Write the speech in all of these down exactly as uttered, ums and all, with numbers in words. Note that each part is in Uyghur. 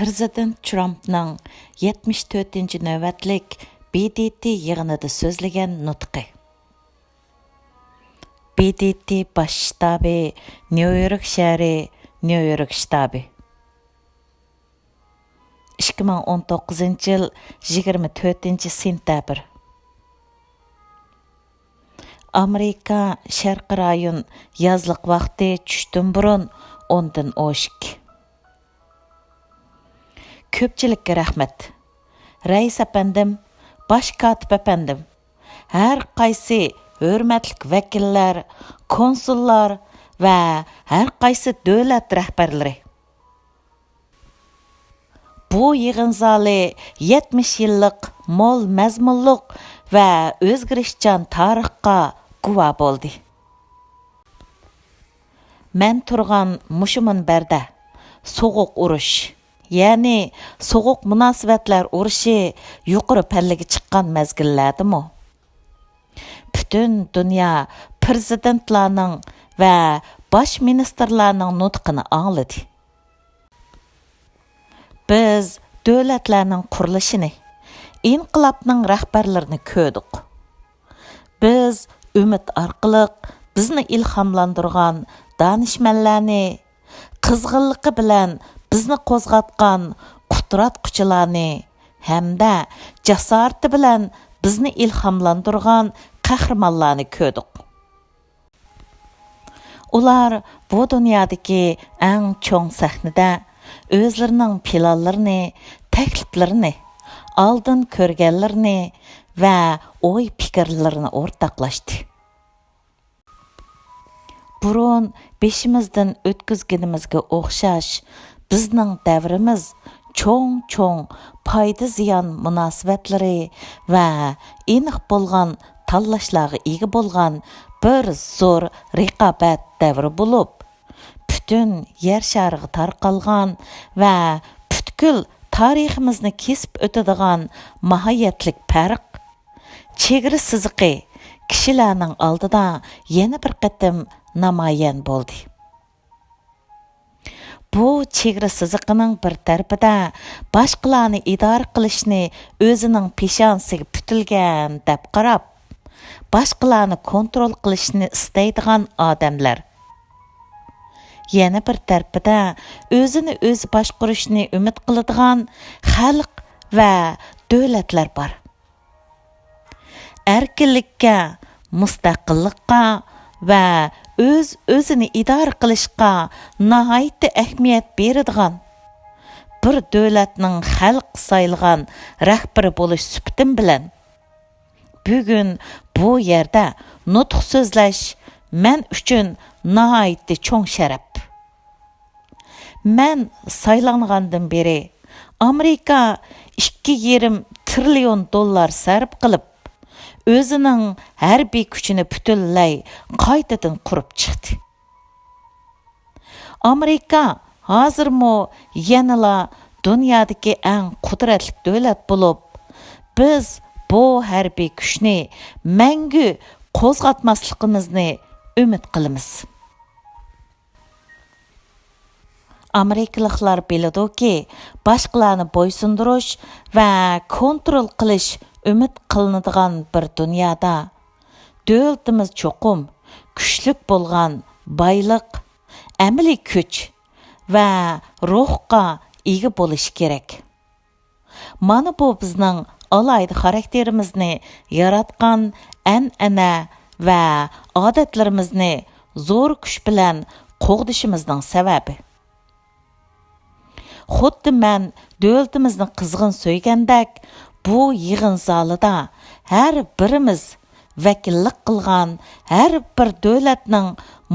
پىرېزىدېنت ترامپنىڭ يەتمىش تۆتىنچى نۆۋەتلىك ب د ت يىغىنىدا سۆزلىگەن نۇتقى. ب د ت باش شتابى، نيۇ يورك شەھىرى، نيۇ يورك شتابى. ئىككى مىڭ ئون توققۇزىنچى يىل يىگىرمە تۆتىنچى سېنتەبىر. ئامېرىكا شەرقىي رايون يازلىق ۋاقتى چۈشتىن بۇرۇن ئوندىن ئوشۇق. كۆپچىلىككە رەھمەت. رەئىس ئەپەندىم، باش كاتىپ ئەپەندىم، ھەر قايسى ھۆرمەتلىك ۋەكىللەر، كونسۇللار ۋە ھەر قايسى دۆلەت رەھبەرلىرى. بۇ يىغىن زالى يەتمىش يىللىق مول مەزمۇنلۇق ۋە ئۆزگىرىشچان تارىخقا گۇۋاھ بولدى. مەن تۇرغان مۇشۇ مۇنبەردە سوغۇق ئۇرۇش، يەنى سوغۇق مۇناسىۋەتلەر ئۇرۇشى يۇقىرى پەللىگە چىققان مەزگىللەردىمۇ پۈتۈن دۇنيا پىرېزىدېنتلارنىڭ ۋە باش مىنىستىرلارنىڭ نۇتقىنى ئاڭلىدى. بىز دۆلەتلەرنىڭ قۇرۇلۇشىنى، ئىنقىلابنىڭ رەھبەرلىرىنى كۆردۇق. بىز ئۈمىد ئارقىلىق بىزنى ئىلھاملاندۇرغان دانىشمەنلەرنى، قىزغىنلىقى بىلەن بىزنى قوزغاتقان قۇتراتقۇچىلارنى ھەمدە جاسارىتى بىلەن بىزنى ئىلھاملاندۇرغان قەھرىمانلارنى كۆردۇق. ئۇلار بۇ دۇنيادىكى ئەڭ چوڭ سەھنىدە ئۆزلىرىنىڭ پىلانلىرىنى، تەكلىپلىرىنى، ئالدىن كۆرگەنلىرىنى ۋە ئوي-پىكىرلىرىنى ئورتاقلاشتى. بۇرۇن بېشىمىزدىن ئۆتكۈزگىنىمىزگە ئوخشاش، بىزنىڭ دەۋرىمىز چوڭ-چوڭ پايدا-زىيان مۇناسىۋەتلىرى ۋە ئېنىق بولغان تاللاشلارغا ئىگە بولغان بىر زور رىقابەت دەۋرى بولۇپ، پۈتۈن يەر شارىغا تارقالغان ۋە پۈتكۈل تارىخىمىزنى كېسىپ ئۆتىدىغان ماھىيەتلىك پەرق، چېگرا سىزىقى كىشىلەرنىڭ ئالدىدا يەنە بىر قېتىم نامايان بولدى. بۇ چېگرا سىزىقىنىڭ بىر تەرىپىدە باشقىلارنى ئىدارە قىلىشنى ئۆزىنىڭ پېشانىسىگە پۈتۈلگەن دەپ قاراپ، باشقىلارنى كونترول قىلىشنى ئىستەيدىغان ئادەملەر، يەنە بىر تەرىپىدە ئۆزىنى ئۆزى باشقۇرۇشنى ئۈمىد قىلىدىغان خەلق ۋە دۆلەتلەر بار. ئەركىنلىككە، مۇستەقىللىققا ۋە ئۆز-ئۆزىنى ئىدارە قىلىشقا ناھايىتى ئەھمىيەت بېرىدىغان، بىر دۆلەتنىڭ خەلق سايلىغان رەھبىرى بولۇش سۈپىتىم بىلەن، بۈگۈن بۇ يەردە نۇتۇق سۆزلەش مەن ئۈچۈن ناھايىتى چوڭ شەرەپ. مەن سايلانغاندىن بېرى، ئامېرىكا ئىككى يېرىم تىرىليون دوللار سەرپ قىلىپ، ئۆزىنىڭ ھەربىي كۈچىنى پۈتۈنلەي قايتىدىن قۇرۇپ چىقتى. ئامېرىكا ھازىرمۇ يەنىلا دۇنيادىكى ئەڭ قۇدرەتلىك دۆلەت بولۇپ، بىز بۇ ھەربىي كۈچنى مەڭگۈ قوزغاتماسلىقىمىزنى ئۈمىد قىلىمىز. ئامېرىكىلىقلار بىلىدۇكى، باشقىلارنى بويسۇندۇرۇش ۋە كونترول قىلىش ئۈمىد قىلىنىدىغان بىر دۇنيادا، دۆلىتىمىز چوقۇم كۈچلۈك بولغان بايلىق، ئەمەلىي كۈچ ۋە روھقا ئىگە بولۇشى كېرەك. مانا بۇ بىزنىڭ ئالاھىدە خاراكتېرىمىزنى ياراتقان ئەنئەنە ۋە ئادەتلىرىمىزنى زور كۈچ بىلەن قوغدىشىمىزنىڭ سەۋەبى. خۇددى مەن دۆلىتىمىزنى قىزغىن سۆيگەندەك، بۇ يىغىن زالىدا ھەر بىرىمىز ۋەكىللىك قىلغان ھەر بىر دۆلەتنىڭ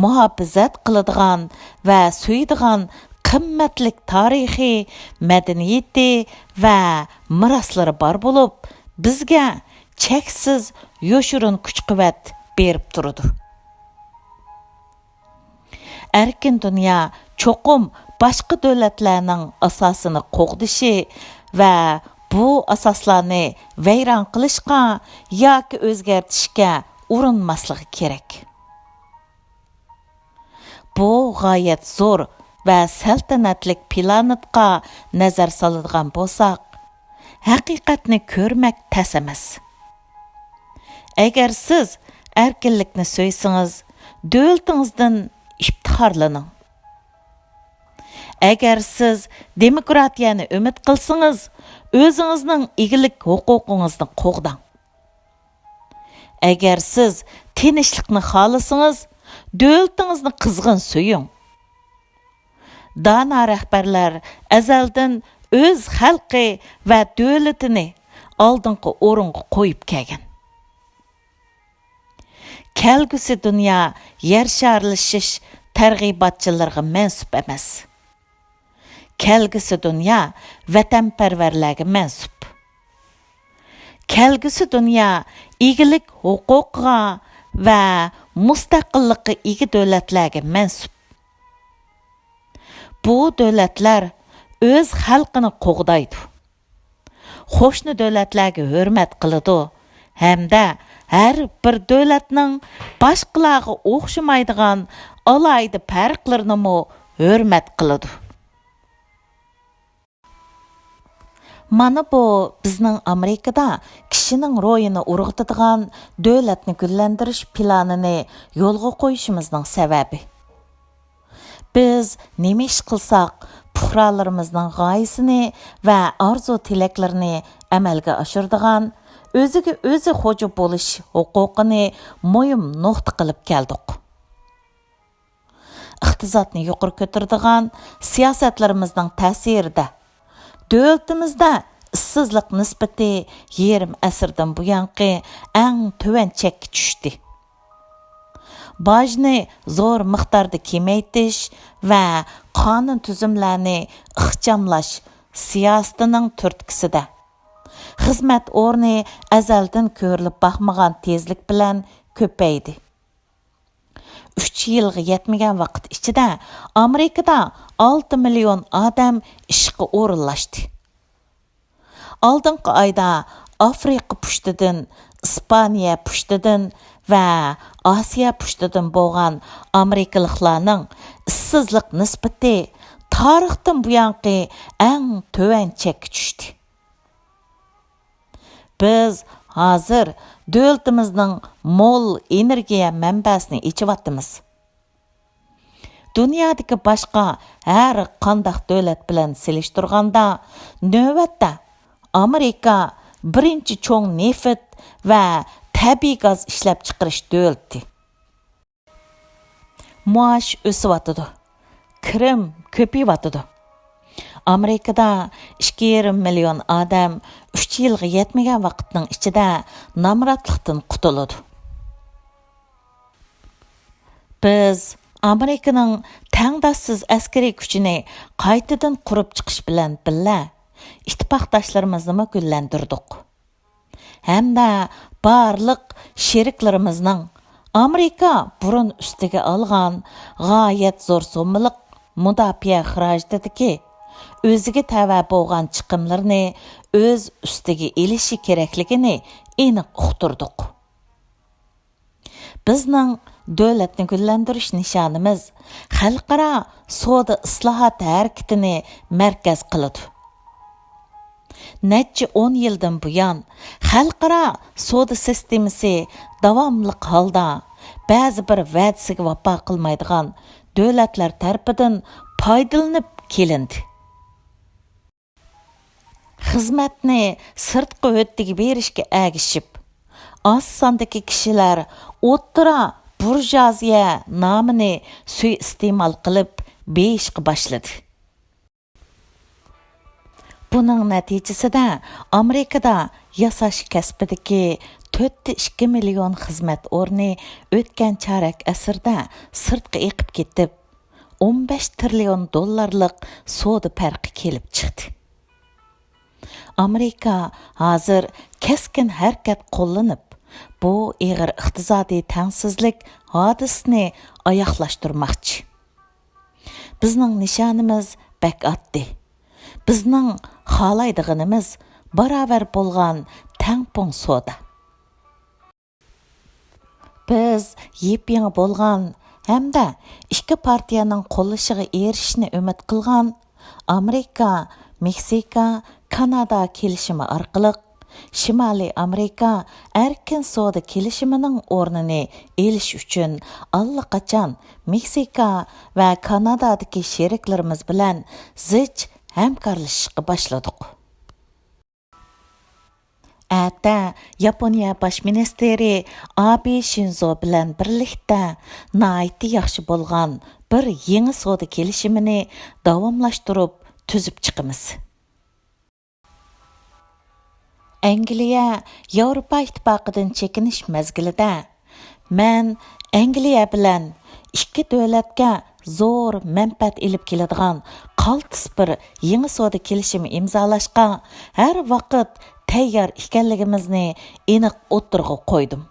مۇھاپىزەت قىلىدىغان ۋە سۆيىدىغان قىممەتلىك تارىخىي، مەدەنىيىتى ۋە مىراسلىرى بار بولۇپ، بىزگە چەكسىز يوشۇرۇن كۈچ-قۇۋۋەت بېرىپ تۇرىدۇ. ئەركىن دۇنيا چوقۇم باشقا دۆلەتلەرنىڭ ئاساسىنى قوغدىشى ۋە بۇ ئاساسلارنى ۋەيران قىلىشقا ياكى ئۆزگەرتىشكە ئۇرۇنماسلىقى كېرەك. بۇ غايەت زور ۋە سەلتەنەتلىك پىلانېتقا نەزەر سالىدىغان بولساق، ھەقىقەتنى كۆرمەك تەس ئەمەس. ئەگەر سىز ئەركىنلىكنى سۆيسىڭىز، دۆلىتىڭىزدىن ئىپتىخارلىنىڭ. ئەگەر سىز دېموكراتىيەنى ئۈمىد قىلسىڭىز، ئۆزىڭىزنىڭ ئىگىلىك ھوقۇقىڭىزنى قوغداڭ. ئەگەر سىز تىنچلىقنى خالىسىڭىز، دۆلىتىڭىزنى قىزغىن سۆيۈڭ. دانا رەھبەرلەر ئەزەلدىن ئۆز خەلقى ۋە دۆلىتىنى ئالدىنقى ئورۇنغا قويۇپ كەلگەن. كەلگۈسى دۇنيا يەر شارلىشىش تەرغىباتچىلىرىغا مەنسۇپ ئەمەس. كەلگۈسى دۇنيا ۋەتەنپەرۋەرلەرگە مەنسۇپ. كەلگۈسى دۇنيا ئىگىلىك ھوقۇقىغا ۋە مۇستەقىللىققا ئىگە دۆلەتلەرگە مەنسۇپ. بۇ دۆلەتلەر ئۆز خەلقىنى قوغدايدۇ. قوشنا دۆلەتلەرگە ھۆرمەت قىلىدۇ ھەمدە ھەر بىر دۆلەتنىڭ باشقىلارغا ئوخشىمايدىغان ئالاھىدە پەرقلىرىنىمۇ ھۆرمەت قىلىدۇ. مانا بۇ بىزنىڭ ئامېرىكىدا كىشىنىڭ روھىنى ئۇرغۇتىدىغان دۆلەتنى گۈللەندۈرۈش پىلانىنى يولغا قويۇشىمىزنىڭ سەۋەبى. بىز نېمە ئىش قىلساق، پۇقرالىرىمىزنىڭ غايىسىنى ۋە ئارزۇ-تىلەكلىرىنى ئەمەلگە ئاشۇرىدىغان، ئۆزىگە ئۆزى خوجا بولۇش ھوقۇقىنى مۇھىم نۇقتا قىلىپ كەلدۇق. ئىقتىسادنى يۇقىرى كۆتۈرىدىغان سىياسەتلىرىمىزنىڭ تەسىرىدە، دۆلىتىمىزدە ئىشسىزلىق نىسبىتى يېرىم ئەسىردىن بۇيانقى ئەڭ تۆۋەن چەككە چۈشتى. باجنى زور مىقداردا كېمەيتىش ۋە قانۇن تۈزۈملەرنى ئىخچاملاش سىياسىتىنىڭ تۈرتكىسىدە، خىزمەت ئورنى ئەزەلدىن كۆرۈلۈپ باقمىغان تېزلىك بىلەن كۆپەيدى. ئۈچ يىلغا يەتمىگەن ۋاقىت ئىچىدە ئامېرىكىدا ئالتە مىليون ئادەم ئىشقا ئورۇنلاشتى. ئالدىنقى ئايدا ئافرىقا پۇشتىدىن، ئىسپانىيە پۇشتىدىن ۋە ئاسىيا پۇشتىدىن بولغان ئامېرىكىلىقلارنىڭ ئىشسىزلىق نىسبىتى تارىختىن بۇيانقى ئەڭ تۆۋەن چەككە چۈشتى. بىز ھازىر دۆلىتىمىزنىڭ مول ئېنېرگىيە مەنبەسىنى ئېچىۋاتىمىز. دۇنيادىكى باشقا ھەر قانداق دۆلەت بىلەن سېلىشتۇرغاندا، نۆۋەتتە ئامېرىكا بىرىنچى چوڭ نېفىت ۋە تەبىئىي گاز ئىشلەپچىقىرىش دۆلىتى. مائاش ئۆسۈۋاتىدۇ، كىرىم كۆپىيىۋاتىدۇ. ئامېرىكىدا ئىككى يېرىم مىليون ئادەم ئۈچ يىلغا يەتمىگەن ۋاقىتنىڭ ئىچىدە نامراتلىقتىن قۇتۇلىدۇ. بىز ئامېرىكىنىڭ تەڭداشسىز ئەسكىرىي كۈچىنى قايتىدىن قۇرۇپ چىقىش بىلەن بىللە، ئىتتىپاقداشلىرىمىزنىمۇ گۈللەندۈردۇق. ھەمدە بارلىق شېرىكلىرىمىزنىڭ ئامېرىكا بۇرۇن ئۈستىگە ئالغان غايەت زور سوممىلىق مۇداپىئە خىراجىتىدىكى ئۆزىگە تەۋە بولغان چىقىملىرىنى ئۆز ئۈستىگە ئېلىشى كېرەكلىكىنى ئېنىق ئۇقتۇردۇق. بىزنىڭ دۆلەتنى گۈللەندۈرۈش نىشانىمىز خەلقئارا سودا ئىسلاھات ھەرىكىتىنى مەركەز قىلىدۇ. نەچچە ئون يىلدىن بۇيان، خەلقئارا سودا سىستېمىسى داۋاملىق ھالدا بەزى بىر ۋەدىسىگە ۋاپا قىلمايدىغان دۆلەتلەر تەرىپىدىن پايدىلىنىپ كېلىندى. خىزمەتنى سىرتقى ھۆددىگە بېرىشكە ئەگىشىپ، ئاز ساندىكى كىشىلەر ئوتتۇرا بۇرژۇئازىيە نامىنى سۇيىئىستېمال قىلىپ بېيىشقا باشلىدى. بۇنىڭ نەتىجىسىدە ئامېرىكىدا ياساش كەسپىدىكى تۆتتە ئىككى مىليون خىزمەت ئورنى ئۆتكەن چارەك ئەسىردە سىرتقا ئېقىپ كېتىپ، ئون بەش تىرىليون دوللارلىق سودا پەرقى كېلىپ چىقتى. ئامېرىكا ھازىر كەسكىن ھەرىكەت قوللىنىپ، بۇ ئېغىر ئىقتىسادىي تەڭسىزلىك ھادىسىسىنى ئاياغلاشتۇرماقچى. بىزنىڭ نىشانىمىز بەك ئاددىي. بىزنىڭ خالايدىغىنىمىز باراۋەر بولغان تەڭپۇڭ سودا. بىز يېپيېڭى بولغان ھەمدە ئىككى پارتىيەنىڭ قوللىشىغا ئېرىشىشنى ئۈمىد قىلغان ئامېرىكا، مېكسىكا، كانادا كېلىشىمى ئارقىلىق شىمالىي ئامېرىكا ئەركىن سودا كېلىشىمىنىڭ ئورنىنى ئېلىش ئۈچۈن ئاللىقاچان مېكسىكا ۋە كانادادىكى شېرىكلىرىمىز بىلەن زىچ ھەمكارلىشىشقا باشلىدۇق. ئەتە ياپونىيە باش مىنىستىرى ئابې شىنزو بىلەن بىرلىكتە ناھايىتى ياخشى بولغان بىر يېڭى سودا كېلىشىمىنى داۋاملاشتۇرۇپ تۈزۈپ چىقىمىز. ئەنگلىيە ياۋروپا ئىتتىپاقىدىن چېكىنىش مەزگىلىدە، مەن ئەنگلىيە بىلەن ئىككى دۆلەتكە زور مەنپەئەت ئېلىپ كېلىدىغان قالتىس بىر يېڭى سودا كېلىشىمى ئىمزالاشقا ھەر ۋاقىت تەييار ئىكەنلىكىمىزنى ئېنىق ئوتتۇرىغا قويدۇم.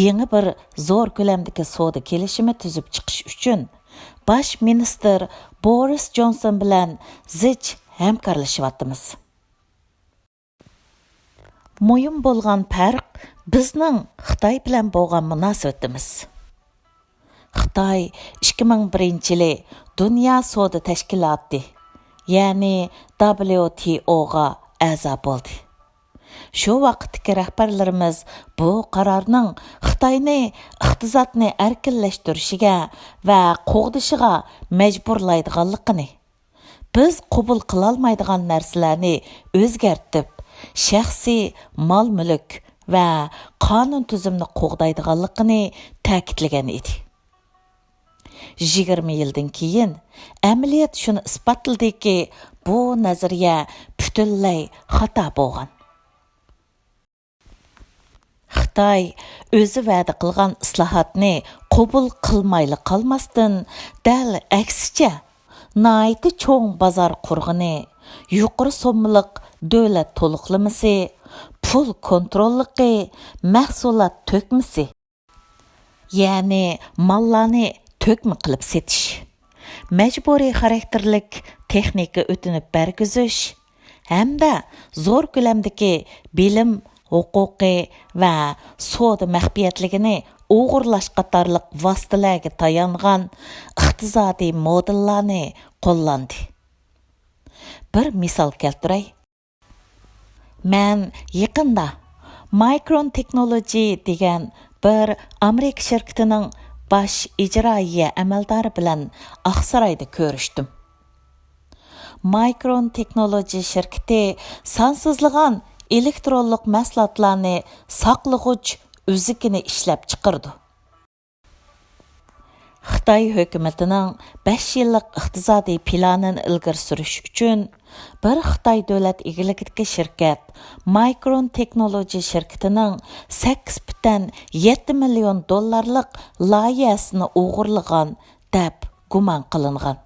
يېڭى بىر زور كۆلەمدىكى سودا كېلىشىمى تۈزۈپ چىقىش ئۈچۈن باش مىنىستىر بورىس جونسون بىلەن زىچ ھەمكارلىشىۋاتىمىز. مۇھىم بولغان پەرق بىزنىڭ خىتاي بىلەن بولغان مۇناسىۋىتىمىز. خىتاي ئىككى مىڭ بىرىنچى يىلى دۇنيا سودا تەشكىلاتى، يەنى دابليۇ تى ئوغا ئەزا بولدى. شۇ ۋاقىتتىكى رەھبەرلىرىمىز بۇ قارارنىڭ خىتاينى ئىقتىسادنى ئەركىنلەشتۈرۈشىگە ۋە قوغدىشىغا مەجبۇرلايدىغانلىقىنى، بىز قوبۇل قىلالمايدىغان نەرسىلەرنى ئۆزگەرتىپ، شەخسىي مال-مۈلۈك ۋە قانۇن تۈزۈمنى قوغدايدىغانلىقىنى تەكىتلىگەن ئىدى. يىگىرمە يىلدىن كېيىن ئەمەلىيەت شۇنى ئىسپاتلىدىكى، بۇ نەزەرىيە پۈتۈنلەي خاتا بولغان. خىتاي ئۆزى ۋەدە قىلغان ئىسلاھاتنى قوبۇل قىلمايلا قالماستىن، دەل ئەكسىچە، ناھايىتى چوڭ بازار قۇرغىنى، يۇقىرى سوممىلىق دۆلەت تولۇقلىمىسى، پۇل كونتروللۇقى، مەھسۇلات تۆكمىسى، يەنى ماللارنى تۆكمە قىلىپ سېتىش، مەجبۇرىي خاراكتېرلىك تېخنىكا ئۆتۈنۈپ بەرگۈزۈش ھەمدە زور كۆلەمدىكى بىلىم ھوقۇقى ۋە سودا مەخپىيەتلىكىنى ئوغرىلاش قاتارلىق ۋاسىتىلەرگە تايانغان ئىقتىسادىي مودېللارنى قوللاندى. بىر مىسال كەلتۈرەي. مەن يېقىندا مايكرون تېخنولوجى دېگەن بىر ئامېرىكا شىركىتىنىڭ باش ئىجرائىيە ئەمەلدارى بىلەن ئاقسارايدا كۆرۈشتۈم. مايكرون تېخنولوجى شىركىتى سانسىزلىغان ئېلېكترونلۇق مەھسۇلاتلارنى ساقلىغۇچ ئۈزۈكىنى ئىشلەپچىقىرىدۇ. خىتاي ھۆكۈمىتىنىڭ بەش يىللىق ئىقتىسادىي پىلانىنى ئىلگىرى سۈرۈش ئۈچۈن، بىر خىتاي دۆلەت ئىگىلىكىدىكى شىركەت مايكرون تېخنولوجى شىركىتىنىڭ سەككىز پۈتۈن يەتتە مىليون دوللارلىق لايىھەسىنى ئوغرىلىغان دەپ گۇمان قىلىنغان.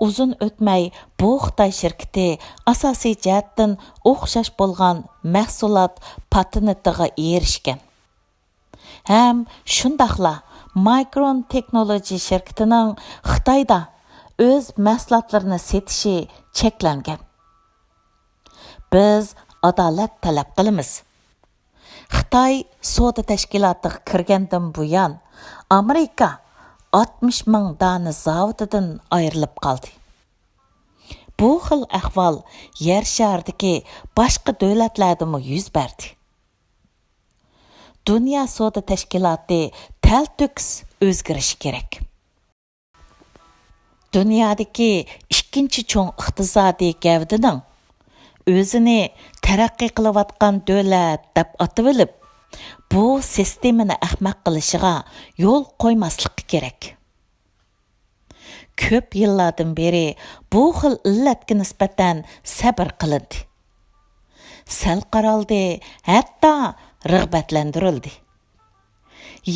ئۇزۇن ئۆتمەي بۇ خىتاي شىركىتى ئاساسىي جەھەتتىن ئوخشاش بولغان مەھسۇلات پاتېنتىغا ئېرىشكەن. ھەم شۇنداقلا مايكرون تېخنولوجى شىركىتىنىڭ خىتايدا ئۆز مەھسۇلاتلىرىنى سېتىشى چەكلەنگەن. بىز ئادالەت تەلەپ قىلىمىز. خىتاي سودا تەشكىلاتىغا كىرگەندىن بۇيان، ئامېرىكا ئاتمىش مىڭ دانە زاۋۇتىدىن ئايرىلىپ قالدى. بۇ خىل ئەھۋال يەر شارىدىكى باشقا دۆلەتلەردىمۇ يۈز بەردى. دۇنيا سودا تەشكىلاتى تەلتۆكۈس ئۆزگىرىشى كېرەك. دۇنيادىكى ئىككىنچى چوڭ ئىقتىسادىي گەۋدىنىڭ ئۆزىنى تەرەققىي قىلىۋاتقان دۆلەت دەپ ئاتىۋېلىپ، بۇ سىستېمىنى ئەخمەق قىلىشىغا يول قويماسلىقى كېرەك. كۆپ يىللاردىن بېرى بۇ خىل ئىللەتكە نىسبەتەن سەۋر قىلىندى. سەل قارالدى، ھەتتا رىغبەتلەندۈرۈلدى.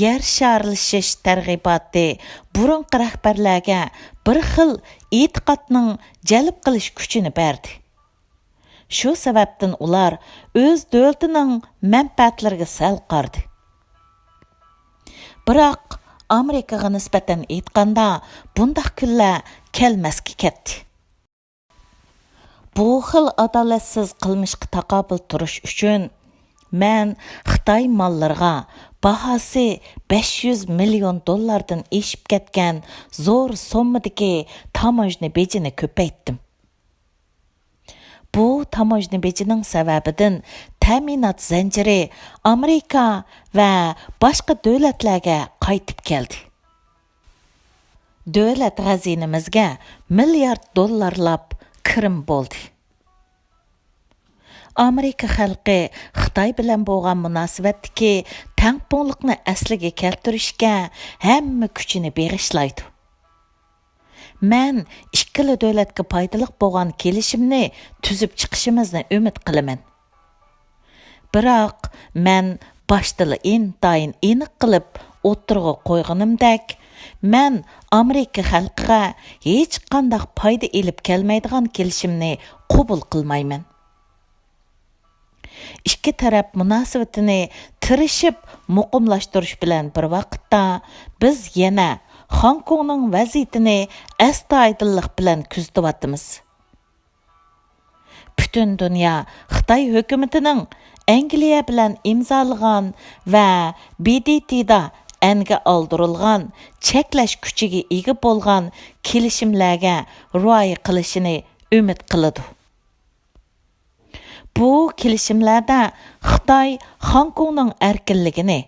يەر شارلىشىش تەرغىباتى بۇرۇنقى رەھبەرلەرگە بىر خىل ئېتىقادنىڭ جەلپ قىلىش كۈچىنى بەردى. شۇ سەۋەبتىن ئۇلار ئۆز دۆلىتىنىڭ مەنپەئەتلىرىگە سەل قارىدى. بىراق، ئامېرىكىغا نىسبەتەن ئېيتقاندا، بۇنداق كۈنلەر كەلمەسكە كەتتى. بۇ خىل ئادالەتسىز قىلمىشقا تاقابىل تۇرۇش ئۈچۈن، مەن خىتاي ماللىرىغا باھاسى بەش يۈز مىليون دوللاردىن ئېشىپ كەتكەن زور سوممىدىكى تاموژنا بېجىنى كۆپەيتتىم. بۇ تاموژنا بېجىنىڭ سەۋەبىدىن تەمىنات زەنجىرى ئامېرىكا ۋە باشقا دۆلەتلەرگە قايتىپ كەلدى. دۆلەت خەزىنىمىزگە مىليارد دوللارلاپ كىرىم بولدى. ئامېرىكا خەلقى خىتاي بىلەن بولغان مۇناسىۋەتتىكى تەڭپۇڭلۇقنى ئەسلىگە كەلتۈرۈشكە ھەممە كۈچىنى بېغىشلايدۇ. مەن ئىككىلا دۆلەتكە پايدىلىق بولغان كېلىشىمنى تۈزۈپ چىقىشىمىزنى ئۈمىد قىلىمەن. بىراق، مەن باشتىلا ئىنتايىن ئېنىق قىلىپ ئوتتۇرىغا قويغىنىمدەك، مەن ئامېرىكا خەلقىگە ھېچقانداق پايدا ئېلىپ كەلمەيدىغان كېلىشىمنى قوبۇل قىلمايمەن. ئىككى تەرەپ مۇناسىۋىتىنى تىرىشىپ مۇقىملاشتۇرۇش بىلەن بىر ۋاقىتتا، بىز يەنە خوڭكوڭنىڭ ۋەزىيىتىنى ئەستايىدىللىق بىلەن كۆزىتىۋاتىمىز. پۈتۈن دۇنيا خىتاي ھۆكۈمىتىنىڭ ئەنگلىيە بىلەن ئىمزالىغان ۋە ب د ت دا ئەنگە ئالدۇرۇلغان چەكلەش كۈچىگە ئىگە بولغان كېلىشىملەرگە رىئايە قىلىشىنى ئۈمىد قىلىدۇ. بۇ كېلىشىملەردە خىتاي خوڭكوڭنىڭ ئەركىنلىكىنى،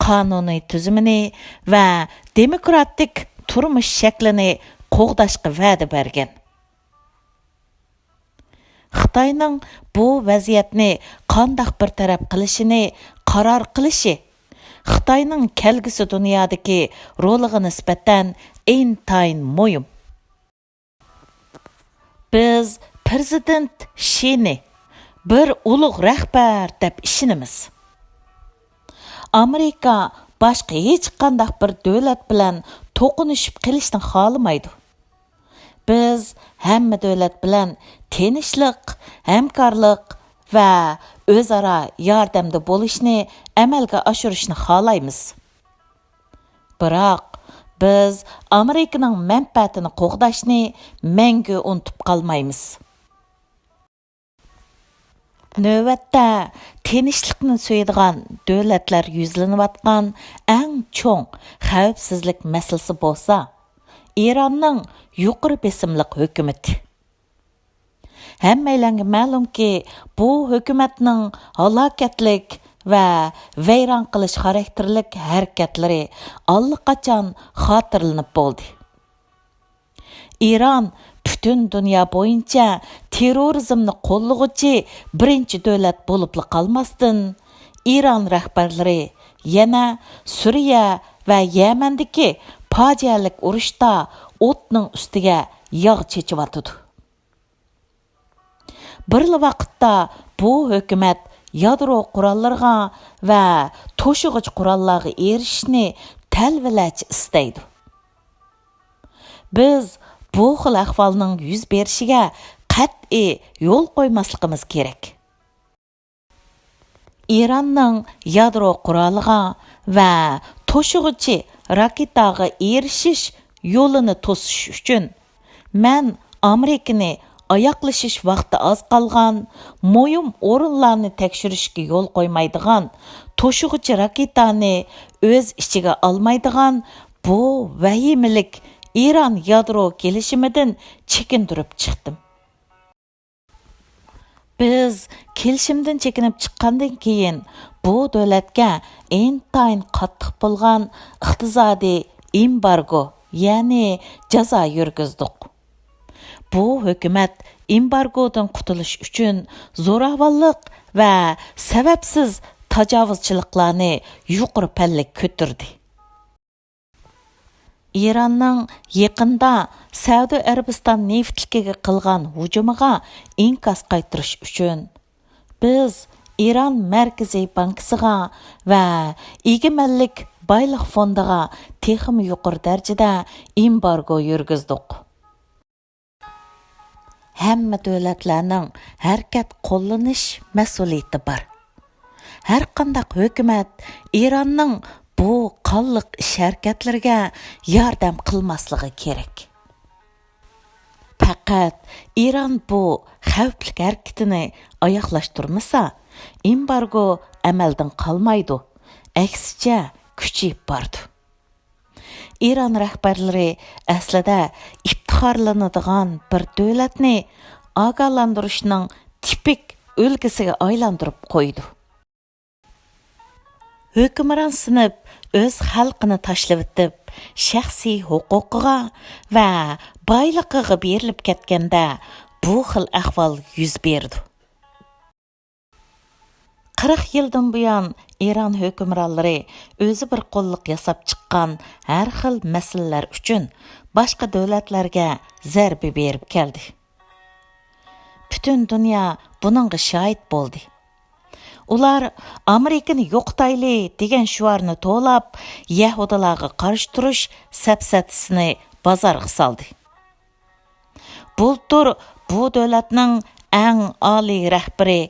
قانۇنىي تۈزۈمىنى ۋە دېموكراتىك تۇرمۇش شەكلىنى قوغداشقا ۋەدە بەرگەن. خىتاينىڭ بۇ ۋەزىيەتنى قانداق بىر تەرەپ قىلىشىنى قارار قىلىشى خىتاينىڭ كەلگۈسى دۇنيادىكى رولىغا نىسبەتەن ئىنتايىن مۇھىم. بىز پىرېزىدېنت شىنى بىر ئۇلۇغ رەھبەر دەپ ئىشىنىمىز. ئامېرىكا باشقا ھېچقانداق بىر دۆلەت بىلەن توقۇنۇشۇپ قېلىشنى خالىمايدۇ. بىز ھەممە دۆلەت بىلەن تىنچلىق، ھەمكارلىق ۋە ئۆزئارا ياردەمدە بولۇشنى ئەمەلگە ئاشۇرۇشنى خالايمىز. بىراق، بىز ئامېرىكىنىڭ مەنپەئەتىنى قوغداشنى مەڭگۈ ئۇنتۇپ قالمايمىز. نۆۋەتتە تىنچلىقنى سۆيىدىغان دۆلەتلەر يۈزلىنىۋاتقان ئەڭ چوڭ خەۋپسىزلىك مەسىلىسى بولسا، ئىراننىڭ يۇقىرى بېسىملىق ھۆكۈمىتى. ھەممەيلەنگە مەلۇمكى، بۇ ھۆكۈمەتنىڭ ھالاكەتلىك ۋە ۋەيران قىلىش خاراكتېرلىك ھەرىكەتلىرى ئاللىقاچان خاتىرىلىنىپ بولدى. ئىران پۈتۈن دۇنيا بويىچە تېررورىزمنى قوللىغۇچى بىرىنچى دۆلەت بولۇپلا قالماستىن، ئىران رەھبەرلىرى يەنە سۈرىيە ۋە يەمەندىكى پاجىئەلىك ئۇرۇشتا ئوتنىڭ ئۈستىگە ياغ چېچىۋاتىدۇ. بىرلا ۋاقىتتا بۇ ھۆكۈمەت يادرو قوراللىرىغا ۋە توشۇغۇچ قوراللارغا ئېرىشىشنى تەلۋىلەرچە ئىستەيدۇ. بىز بۇ خىل ئەھۋالنىڭ يۈز بېرىشىگە قەتئىي يول قويماسلىقىمىز كېرەك. ئىراننىڭ يادرو قورالىغا ۋە توشۇغۇچى راكېتاغا ئېرىشىش يولىنى توسۇش ئۈچۈن، مەن ئامېرىكىنى ئاياغلىشىش ۋاقتى ئاز قالغان، مۇھىم ئورۇنلارنى تەكشۈرۈشكە يول قويمايدىغان، توشۇغۇچى راكېتانى ئۆز ئىچىگە ئالمايدىغان بۇ ۋەھىمىلىك ئىران يادرو كېلىشىمىدىن چېكىندۈرۈپ چىقتىم. بىز كېلىشىمدىن چېكىنىپ چىققاندىن كېيىن، بۇ دۆلەتكە ئىنتايىن قاتتىق بولغان ئىقتىسادىي ئېمبارگو، يەنى جازا يۈرگۈزدۇق. بۇ ھۆكۈمەت ئېمبارگودىن قۇتۇلۇش ئۈچۈن زوراۋانلىق ۋە سەۋەبسىز تاجاۋۇزچىلىقلارنى يۇقىرى پەللىگە كۆتۈردى. ئىراننىڭ يېقىندا سەئۇدى ئەرەبىستان نېفىتلىكىگە قىلغان ھۇجۇمىغا ئىنكاس قايتۇرۇش ئۈچۈن، بىز ئىران مەركىزىي بانكىسىغا ۋە ئىگىمەنلىك بايلىق فوندىغا تېخىمۇ يۇقىرى دەرىجىدە ئېمبارگو يۈرگۈزدۇق. ھەممە دۆلەتلەرنىڭ ھەرىكەت قوللىنىش مەسئۇلىيىتى بار. ھەرقانداق ھۆكۈمەت ئىراننىڭ بۇ قانلىق ئىش-ھەرىكەتلىرىگە ياردەم قىلماسلىقى كېرەك. پەقەت ئىران بۇ خەۋپلىك ھەرىكىتىنى ئاياغلاشتۇرمىسا، ئېمبارگو ئەمەلدىن قالمايدۇ، ئەكسىچە كۈچىيىپ بارىدۇ. ئىران رەھبەرلىرى ئەسلىدە ئىپتىخارلىنىدىغان بىر دۆلەتنى ئاگاھلاندۇرۇشنىڭ تىپىك ئۈلگىسىگە ئايلاندۇرۇپ قويىدۇ. ھۆكۈمرانسىنىپ، ئۆز خەلقىنى تاشلىۋېتىپ، شەخسىي ھوقۇقىغا ۋە بايلىقىغا بېرىلىپ كەتكەندە، بۇ خىل ئەھۋال يۈز بېرىدۇ. قىرىق يىلدىن بۇيان، ئىران ھۆكۈمرانلىرى ئۆزى بىر قوللۇق ياساپ چىققان ھەر خىل مەسىلىلەر ئۈچۈن باشقا دۆلەتلەرگە زەربە بېرىپ كەلدى. پۈتۈن دۇنيا بۇنىڭغا شاھىت بولدى. ئۇلار «ئامېرىكىنى يوقىتايلى» دېگەن شوئارنى توۋلاپ، يەھۇدىيلارغا قارشى تۇرۇش سەپسەتىسىنى بازارغا سالدى. بۇلتۇر بۇ دۆلەتنىڭ ئەڭ ئالىي رەھبىرى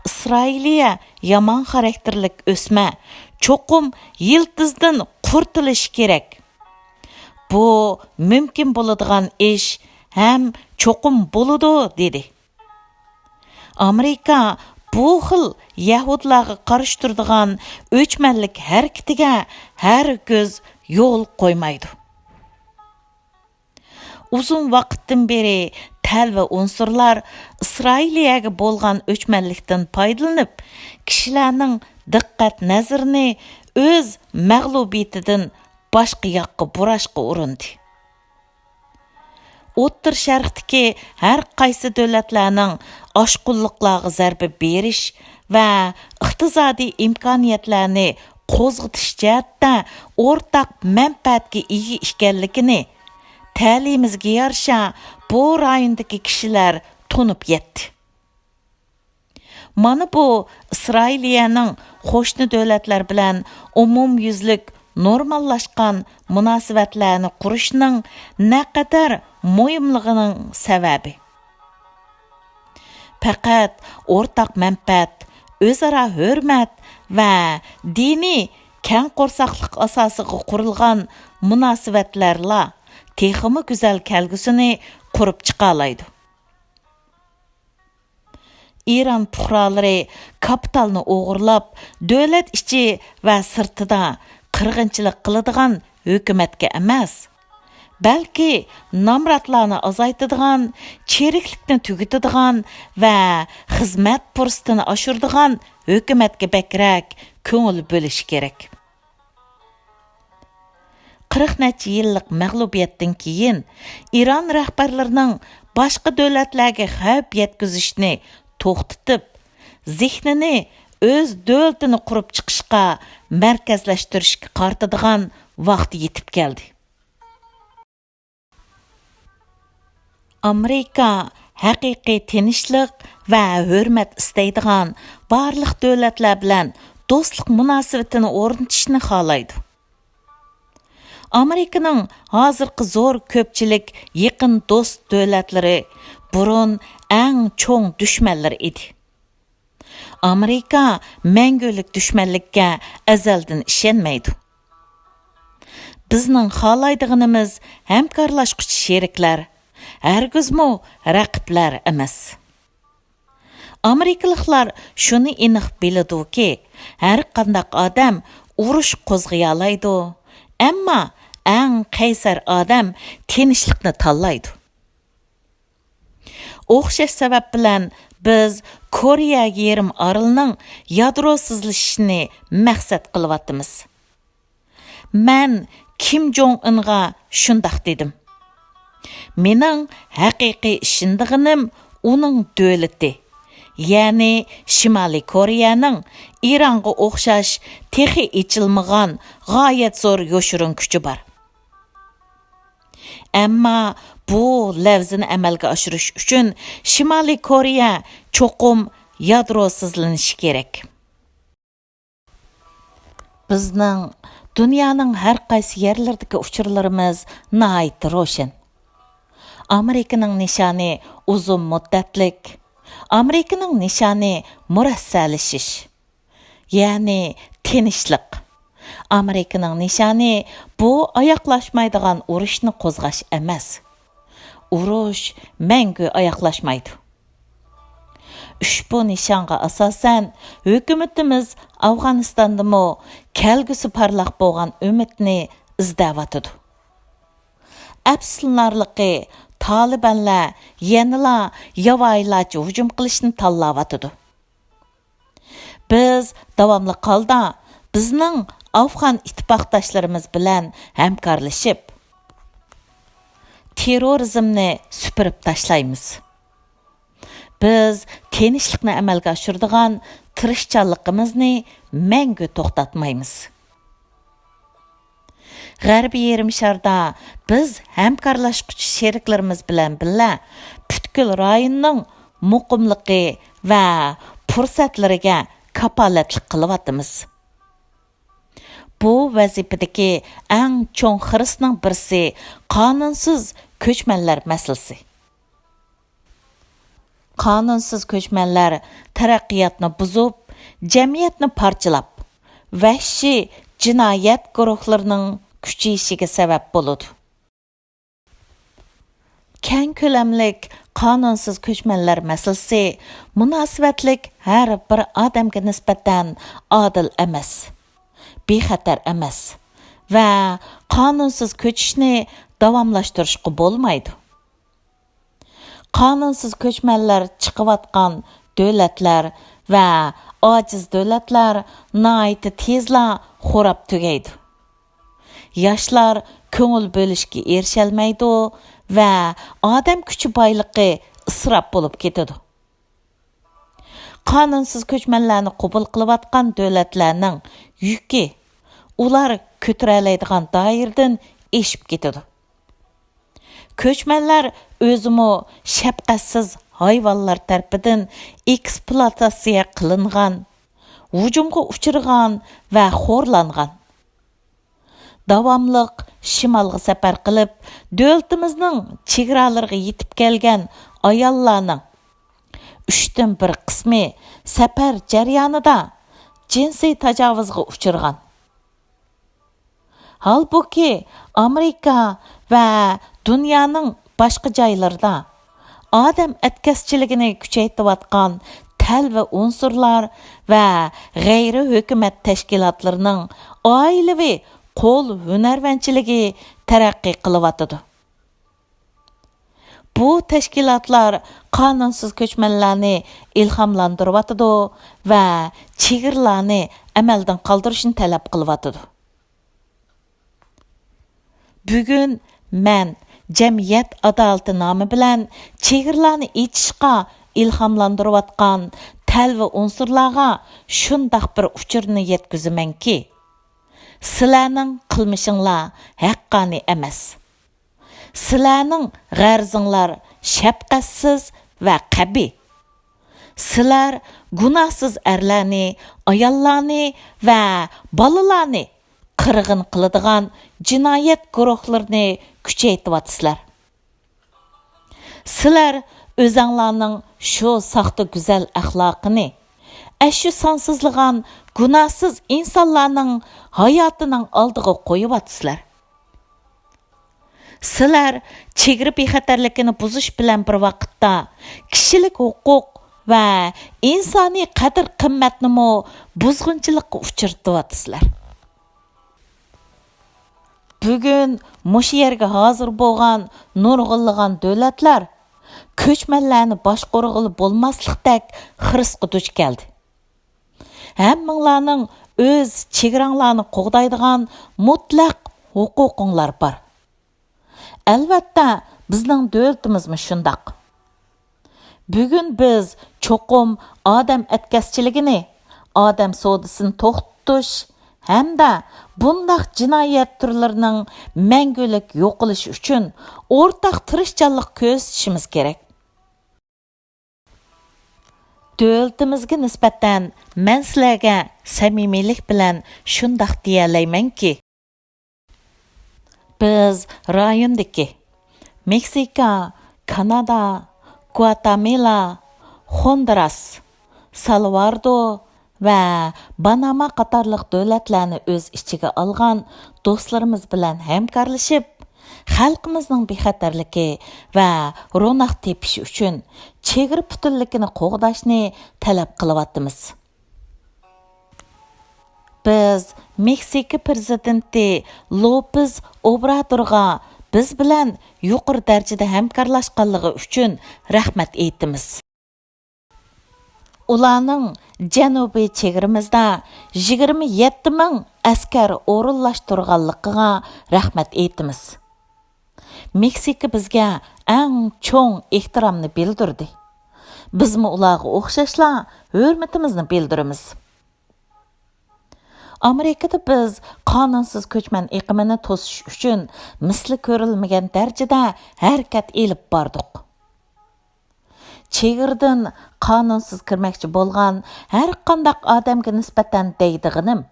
«ئىسرائىلىيە يامان خاراكتېرلىك ئۆسمە، چوقۇم يىلتىزدىن قۇرتۇلۇشى كېرەك. بۇ مۇمكىن بولىدىغان ئىش ھەم چوقۇم بولىدۇ» دېدى. ئامېرىكا بۇ خىل يەھۇدىيلارغا قارشى تۇرىدىغان ئۆچمەنلىك ھەرىكىتىگە ھەرگىز يول قويمايدۇ. ئۇزۇن ۋاقىتتىن بېرى تەلۋە ئۇنسۇرلار ئىسرائىلىيەگە بولغان ئۆچمەنلىكتىن پايدىلىنىپ، كىشىلەرنىڭ دىققەت نەزىرىنى ئۆز مەغلۇبىيىتىدىن باشقا ياققا بۇراشقا ئۇرۇندى. ئوتتۇرا شەرقتىكى ھەر قايسى دۆلەتلەرنىڭ ئاشقۇنلۇقلارغا زەربە بېرىش ۋە ئىقتىسادىي ئىمكانىيەتلەرنى قوزغىتىش جەھەتتە ئورتاق مەنپەئەتكە ئىگە ئىكەنلىكىنى تەلىيىمىزگە يارىشا بۇ رايوندىكى كىشىلەر تونۇپ يەتتى. مانا بۇ ئىسرائىلىيەنىڭ قوشنا دۆلەتلەر بىلەن ئومۇميۈزلۈك نورماللاشقان مۇناسىۋەتلەرنى قۇرۇشنىڭ نەقەدەر مۇھىملىقىنىڭ سەۋەبى. پەقەت ئورتاق مەنپەئەت، ئۆزئارا ھۆرمەت ۋە دىنىي كەڭ قورساقلىق ئاساسىغا قۇرۇلغان مۇناسىۋەتلەرلا تېخىمۇ گۈزەل كەلگۈسىنى قۇرۇپ چىقالايدۇ. ئىران پۇقرالىرى كاپىتالنى ئوغرىلاپ، دۆلەت ئىچى ۋە سىرتىدا قىرغىنچىلىق قىلىدىغان ھۆكۈمەتكە ئەمەس، بەلكى نامراتلارنى ئازايتىدىغان، چىرىكلىكنى تۈگىتىدىغان ۋە خىزمەت پۇرسىتىنى ئاشۇرىدىغان ھۆكۈمەتكە بەكرەك كۆڭۈل بۆلۈشى كېرەك. قىرىق نەچچە يىللىق مەغلۇبىيەتتىن كېيىن، ئىران رەھبەرلىرىنىڭ باشقا دۆلەتلەرگە خەۋپ يەتكۈزۈشنى توختىتىپ، زېھنىنى ئۆز دۆلىتىنى قۇرۇپ چىقىشقا مەركەزلەشتۈرۈشكە قارىتىدىغان ۋاقتى يېتىپ كەلدى. ئامېرىكا ھەقىقىي تىنچلىق ۋە ھۆرمەت ئىستەيدىغان بارلىق دۆلەتلەر بىلەن دوستلۇق مۇناسىۋىتىنى ئورنىتىشنى خالايدۇ. ئامېرىكىنىڭ ھازىرقى زور كۆپچىلىك يېقىن دوست دۆلەتلىرى بۇرۇن ئەڭ چوڭ دۈشمەنلىرى ئىدى. ئامېرىكا مەڭگۈلۈك دۈشمەنلىككە ئەزەلدىن ئىشەنمەيدۇ. بىزنىڭ خالايدىغىنىمىز ھەمكارلاشقۇچى شېرىكلەر، ھەرگىزمۇ رەقىبلەر ئەمەس. ئامېرىكىلىقلار شۇنى ئېنىق بىلىدۇكى، ھەر قانداق ئادەم ئۇرۇش قوزغىيالايدۇ، ئەمما ئەڭ قەيسەر ئادەم تىنچلىقنى تاللايدۇ. ئوخشاش سەۋەب بىلەن بىز كورېيە يېرىم ئارىلىنىڭ يادروسىزلىشىشىنى مەقسەت قىلىۋاتىمىز. مەن كىم جوڭ ئىنغا شۇنداق دېدىم. مېنىڭ ھەقىقىي ئىشىنىدىغىنىم ئۇنىڭ دۆلىتى، يەنى شىمالىي كورېيەنىڭ ئىرانغا ئوخشاش تېخى ئېچىلمىغان غايەت زور يوشۇرۇن كۈچى بار. ئەمما بۇ لەۋزىنى ئەمەلگە ئاشۇرۇش ئۈچۈن شىمالىي كورېيە چوقۇم يادروسىزلىنىشى كېرەك. بىزنىڭ دۇنيانىڭ ھەر قايسى يەرلىرىدىكى ئۇچۇرلىرىمىز ناھايىتى روشەن. ئامېرىكىنىڭ نىشانى ئۇزۇن مۇددەتلىك. ئامېرىكىنىڭ نىشانى مۇرەسسەلىشىش. يەنى تىنچلىق. ئامېرىكىنىڭ نىشانى بۇ ئاياغلاشمايدىغان ئۇرۇشنى قوزغاش ئەمەس. ئۇرۇش مەڭگۈ ئاياغلاشمايدۇ. ئۇشبۇ نىشانغا ئاساسەن، ھۆكۈمىتىمىز ئافغانىستاندىمۇ كەلگۈسى پارلاق بولغان ئۈمىدنى ئىزدەۋاتىدۇ. ئەپسۇسلىنارلىقى، تالىبانلار يەنىلا ياۋايىلارچە ھۇجۇم قىلىشنى تاللاۋاتىدۇ. بىز داۋاملىق ھالدا بىزنىڭ ئافغان ئىتتىپاقداشلىرىمىز بىلەن ھەمكارلىشىپ، تېررورىزمنى سۈپۈرۈپ تاشلايمىز. بىز تىنچلىقنى ئەمەلگە ئاشۇرىدىغان تىرىشچانلىقىمىزنى مەڭگۈ توختاتمايمىز. غەربىي يېرىم شاردا بىز ھەمكارلاشقۇچى شېرىكلىرىمىز بىلەن بىللە پۈتكۈل رايوننىڭ مۇقىملىقى ۋە پۇرسەتلىرىگە كاپالەتلىك قىلىۋاتىمىز. بۇ ۋەزىپىدىكى ئەڭ چوڭ خىرىسنىڭ بىرسى قانۇنسىز كۆچمەنلەر مەسىلىسى. قانۇنسىز كۆچمەنلەر تەرەققىياتنى بۇزۇپ، جەمئىيەتنى پارچىلاپ، ۋەھشىي جىنايەت گۇرۇھلىرىنىڭ كۈچىيىشىگە سەۋەب بولىدۇ. كەڭ كۆلەملىك قانۇنسىز كۆچمەنلەر مەسىلىسى مۇناسىۋەتلىك ھەر بىر ئادەمگە نىسبەتەن ئادىل ئەمەس، بىخەتەر ئەمەس ۋە قانۇنسىز كۆچۈشنى داۋاملاشتۇرۇشقا بولمايدۇ. قانۇنسىز كۆچمەنلەر چىقىۋاتقان دۆلەتلەر ۋە ئاجىز دۆلەتلەر ناھايىتى تېزلا خوراپ تۈگەيدۇ. ياشلار كۆڭۈل بۆلۈشكە ئېرىشەلمەيدۇ ۋە ئادەم كۈچى بايلىقى ئىسراپ بولۇپ كېتىدۇ. قانۇنسىز كۆچمەنلەرنى قوبۇل قىلىۋاتقان دۆلەتلەرنىڭ يۈكى ئۇلار كۆتۈرەلەيدىغان دائىرىدىن ئېشىپ كېتىدۇ. كۆچمەنلەر ئۆزىمۇ شەپقەتسىز ھايۋانلار تەرىپىدىن ئېكسپلۇئاتاتسىيە قىلىنغان، ھۇجۇمغا ئۇچرىغان ۋە خورلانغان. داۋاملىق شىمالغا سەپەر قىلىپ، دۆلىتىمىزنىڭ چېگرالىرىغا يېتىپ كەلگەن ئاياللارنىڭ ئۈچتىن بىر قىسمى سەپەر جەريانىدا جىنسىي تاجاۋۇزغا ئۇچرىغان. ھالبۇكى، ئامېرىكا ۋە دۇنيانىڭ باشقا جايلىرىدا ئادەم ئەتكەسچىلىكىنى كۈچەيتىۋاتقان تەلۋە ئۇنسۇرلار ۋە غەيرىي ھۆكۈمەت تەشكىلاتلىرىنىڭ ئائىلىۋى قول ھۈنەرۋەنچىلىكى تەرەققىي قىلىۋاتىدۇ. بۇ تەشكىلاتلار قانۇنسىز كۆچمەنلەرنى ئىلھاملاندۇرۇۋاتىدۇ ۋە چېگرىلارنى ئەمەلدىن قالدۇرۇشنى تەلەپ قىلىۋاتىدۇ. بۈگۈن مەن جەمئىيەت ئادالىتى نامى بىلەن چېگرىلارنى ئېچىشقا ئىلھاملاندۇرۇۋاتقان تەلۋە ئۇنسۇرلارغا شۇنداق بىر ئۇچۇرنى يەتكۈزىمەنكى، سىلەرنىڭ قىلمىشىڭلار ھەققانىي ئەمەس. سىلەرنىڭ غەرىزىڭلار شەپقەتسىز ۋە قەبىھ. سىلەر گۇناھسىز ئەرلەرنى، ئاياللارنى ۋە بالىلارنى قىرغىن قىلىدىغان جىنايەت گۇرۇھلىرىنى كۈچەيتىۋاتىسىلەر. سىلەر ئۆزەڭلارنىڭ شۇ ساختا گۈزەل ئەخلاقىنى ئەشۇ سانسىزلىغان گۇناھسىز ئىنسانلارنىڭ ھاياتىنىڭ ئالدىغا قويۇۋاتىسىلەر. سىلەر چېگرا بىخەتەرلىكىنى بۇزۇش بىلەن بىر ۋاقىتتا، كىشىلىك ھوقۇق ۋە ئىنسانىي قەدىر-قىممەتنىمۇ بۇزغۇنچىلىققا ئۇچرىتىۋاتىسىلەر. بۈگۈن مۇشۇ يەرگە ھازىر بولغان نۇرغۇنلىغان دۆلەتلەر كۆچمەنلەرنى باشقۇرغىلى بولماسلىقتەك خىرىسقا دۇچ كەلدى. ھەممىڭلارنىڭ ئۆز چېگراڭلارنى قوغدايدىغان مۇتلەق ھوقۇقۇڭلار بار. ئەلۋەتتە، بىزنىڭ دۆلىتىمىزمۇ شۇنداق. بۈگۈن بىز چوقۇم ئادەم ئەتكەسچىلىكىنى، ئادەم سودىسىنى توختىتىش ھەمدە بۇنداق جىنايەت تۈرلىرىنىڭ مەڭگۈلۈك يوقىلىشى ئۈچۈن ئورتاق تىرىشچانلىق كۆرسىتىشىمىز كېرەك. دۆلىتىمىزگە نىسبەتەن مەن سىلەرگە سەمىمىيلىك بىلەن شۇنداق دېيەلەيمەنكى، بىز رايوندىكى مېكسىكا، كانادا، گۇاتامىلا، خوندۇراس، سالۋادور ۋە باناما قاتارلىق دۆلەتلەرنى ئۆز ئىچىگە ئالغان دوستلىرىمىز بىلەن ھەمكارلىشىپ، خەلقىمىزنىڭ بىخەتەرلىكى ۋە روناق تېپىشى ئۈچۈن چېگرا پۈتۈنلۈكىنى قوغداشنى تەلەپ قىلىۋاتىمىز. بىز مېكسىكا پىرېزىدېنتى لوپېز ئوبرادورغا بىز بىلەن يۇقىرى دەرىجىدە ھەمكارلاشقانلىقى ئۈچۈن رەھمەت ئېيتىمىز. ئۇلارنىڭ جەنۇبىي چېگرىمىزدا يىگىرمە يەتتە مىڭ ئەسكەر ئورۇنلاشتۇرغانلىقىغا رەھمەت ئېيتىمىز. مېكسىكا بىزگە ئەڭ چوڭ ئېھتىرامنى بىلدۈردى. بىزمۇ ئۇلارغا ئوخشاشلا ھۆرمىتىمىزنى بىلدۈرىمىز. ئامېرىكىدا بىز قانۇنسىز كۆچمەن ئېقىمىنى توسۇش ئۈچۈن مىسلى كۆرۈلمىگەن دەرىجىدە ھەرىكەت ئېلىپ باردۇق. چېگرىدىن قانۇنسىز كىرمەكچى بولغان ھەرقانداق ئادەمگە نىسبەتەن دەيدىغىنىم،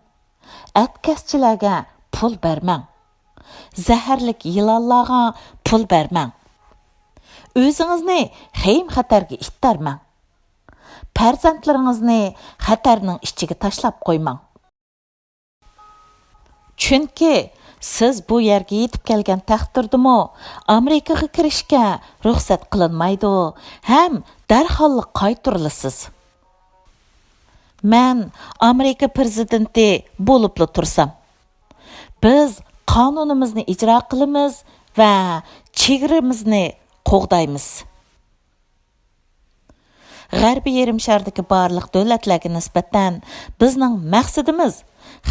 ئەتكەسچىلەرگە پۇل بەرمەڭ. زەھەرلىك يىلانلارغا پۇل بەرمەڭ. ئۆزىڭىزنى خېيىم-خەتەرگە ئىتتەرمەڭ. پەرزەنتلىرىڭىزنى خەتەرنىڭ ئىچىگە تاشلاپ قويماڭ. چۈنكى سىز بۇ يەرگە يېتىپ كەلگەن تەقدىردىمۇ ئامېرىكىغا كىرىشكە رۇخسەت قىلىنمايدۇ ھەم دەرھاللا قايتۇرۇلىسىز. مەن ئامېرىكا پىرېزىدېنتى بولۇپلا تۇرسام، بىز قانۇنىمىزنى ئىجرا قىلىمىز ۋە چېگرىمىزنى قوغدايمىز. غەربىي يېرىم شاردىكى بارلىق دۆلەتلەرگە نىسبەتەن بىزنىڭ مەقسىتىمىز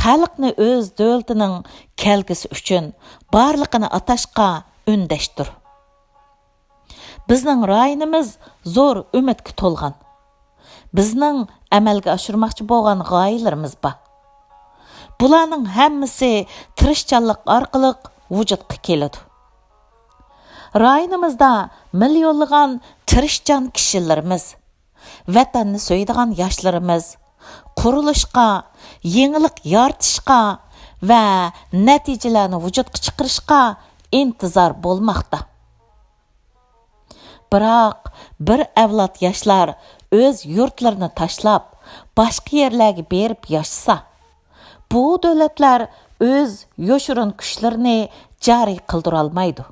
خەلقنى ئۆز دۆلىتىنىڭ كەلگۈسى ئۈچۈن بارلىقىنى ئاتاشقا ئۈندەشتۇر. بىزنىڭ رايونىمىز زور ئۈمىدكە تولغان. بىزنىڭ ئەمەلگە ئاشۇرماقچى بولغان غايىلىرىمىز بار. بۇلارنىڭ ھەممىسى تىرىشچانلىق ئارقىلىق ۋۇجۇدقا كېلىدۇ. رايونىمىزدا مىليونلىغان تىرىشچان كىشىلىرىمىز، ۋەتەننى سۆيىدىغان ياشلىرىمىز قۇرۇلۇشقا، يېڭىلىق يارىتىشقا ۋە نەتىجىلەرنى ۋۇجۇدقا چىقىرىشقا ئىنتىزار بولماقتا. بىراق، بىر ئەۋلاد ياشلار ئۆز يۇرتلىرىنى تاشلاپ، باشقا يەرلەرگە بېرىپ ياشىسا، بۇ دۆلەتلەر ئۆز يوشۇرۇن كۈچلىرىنى جارى قىلدۇرالمايدۇ.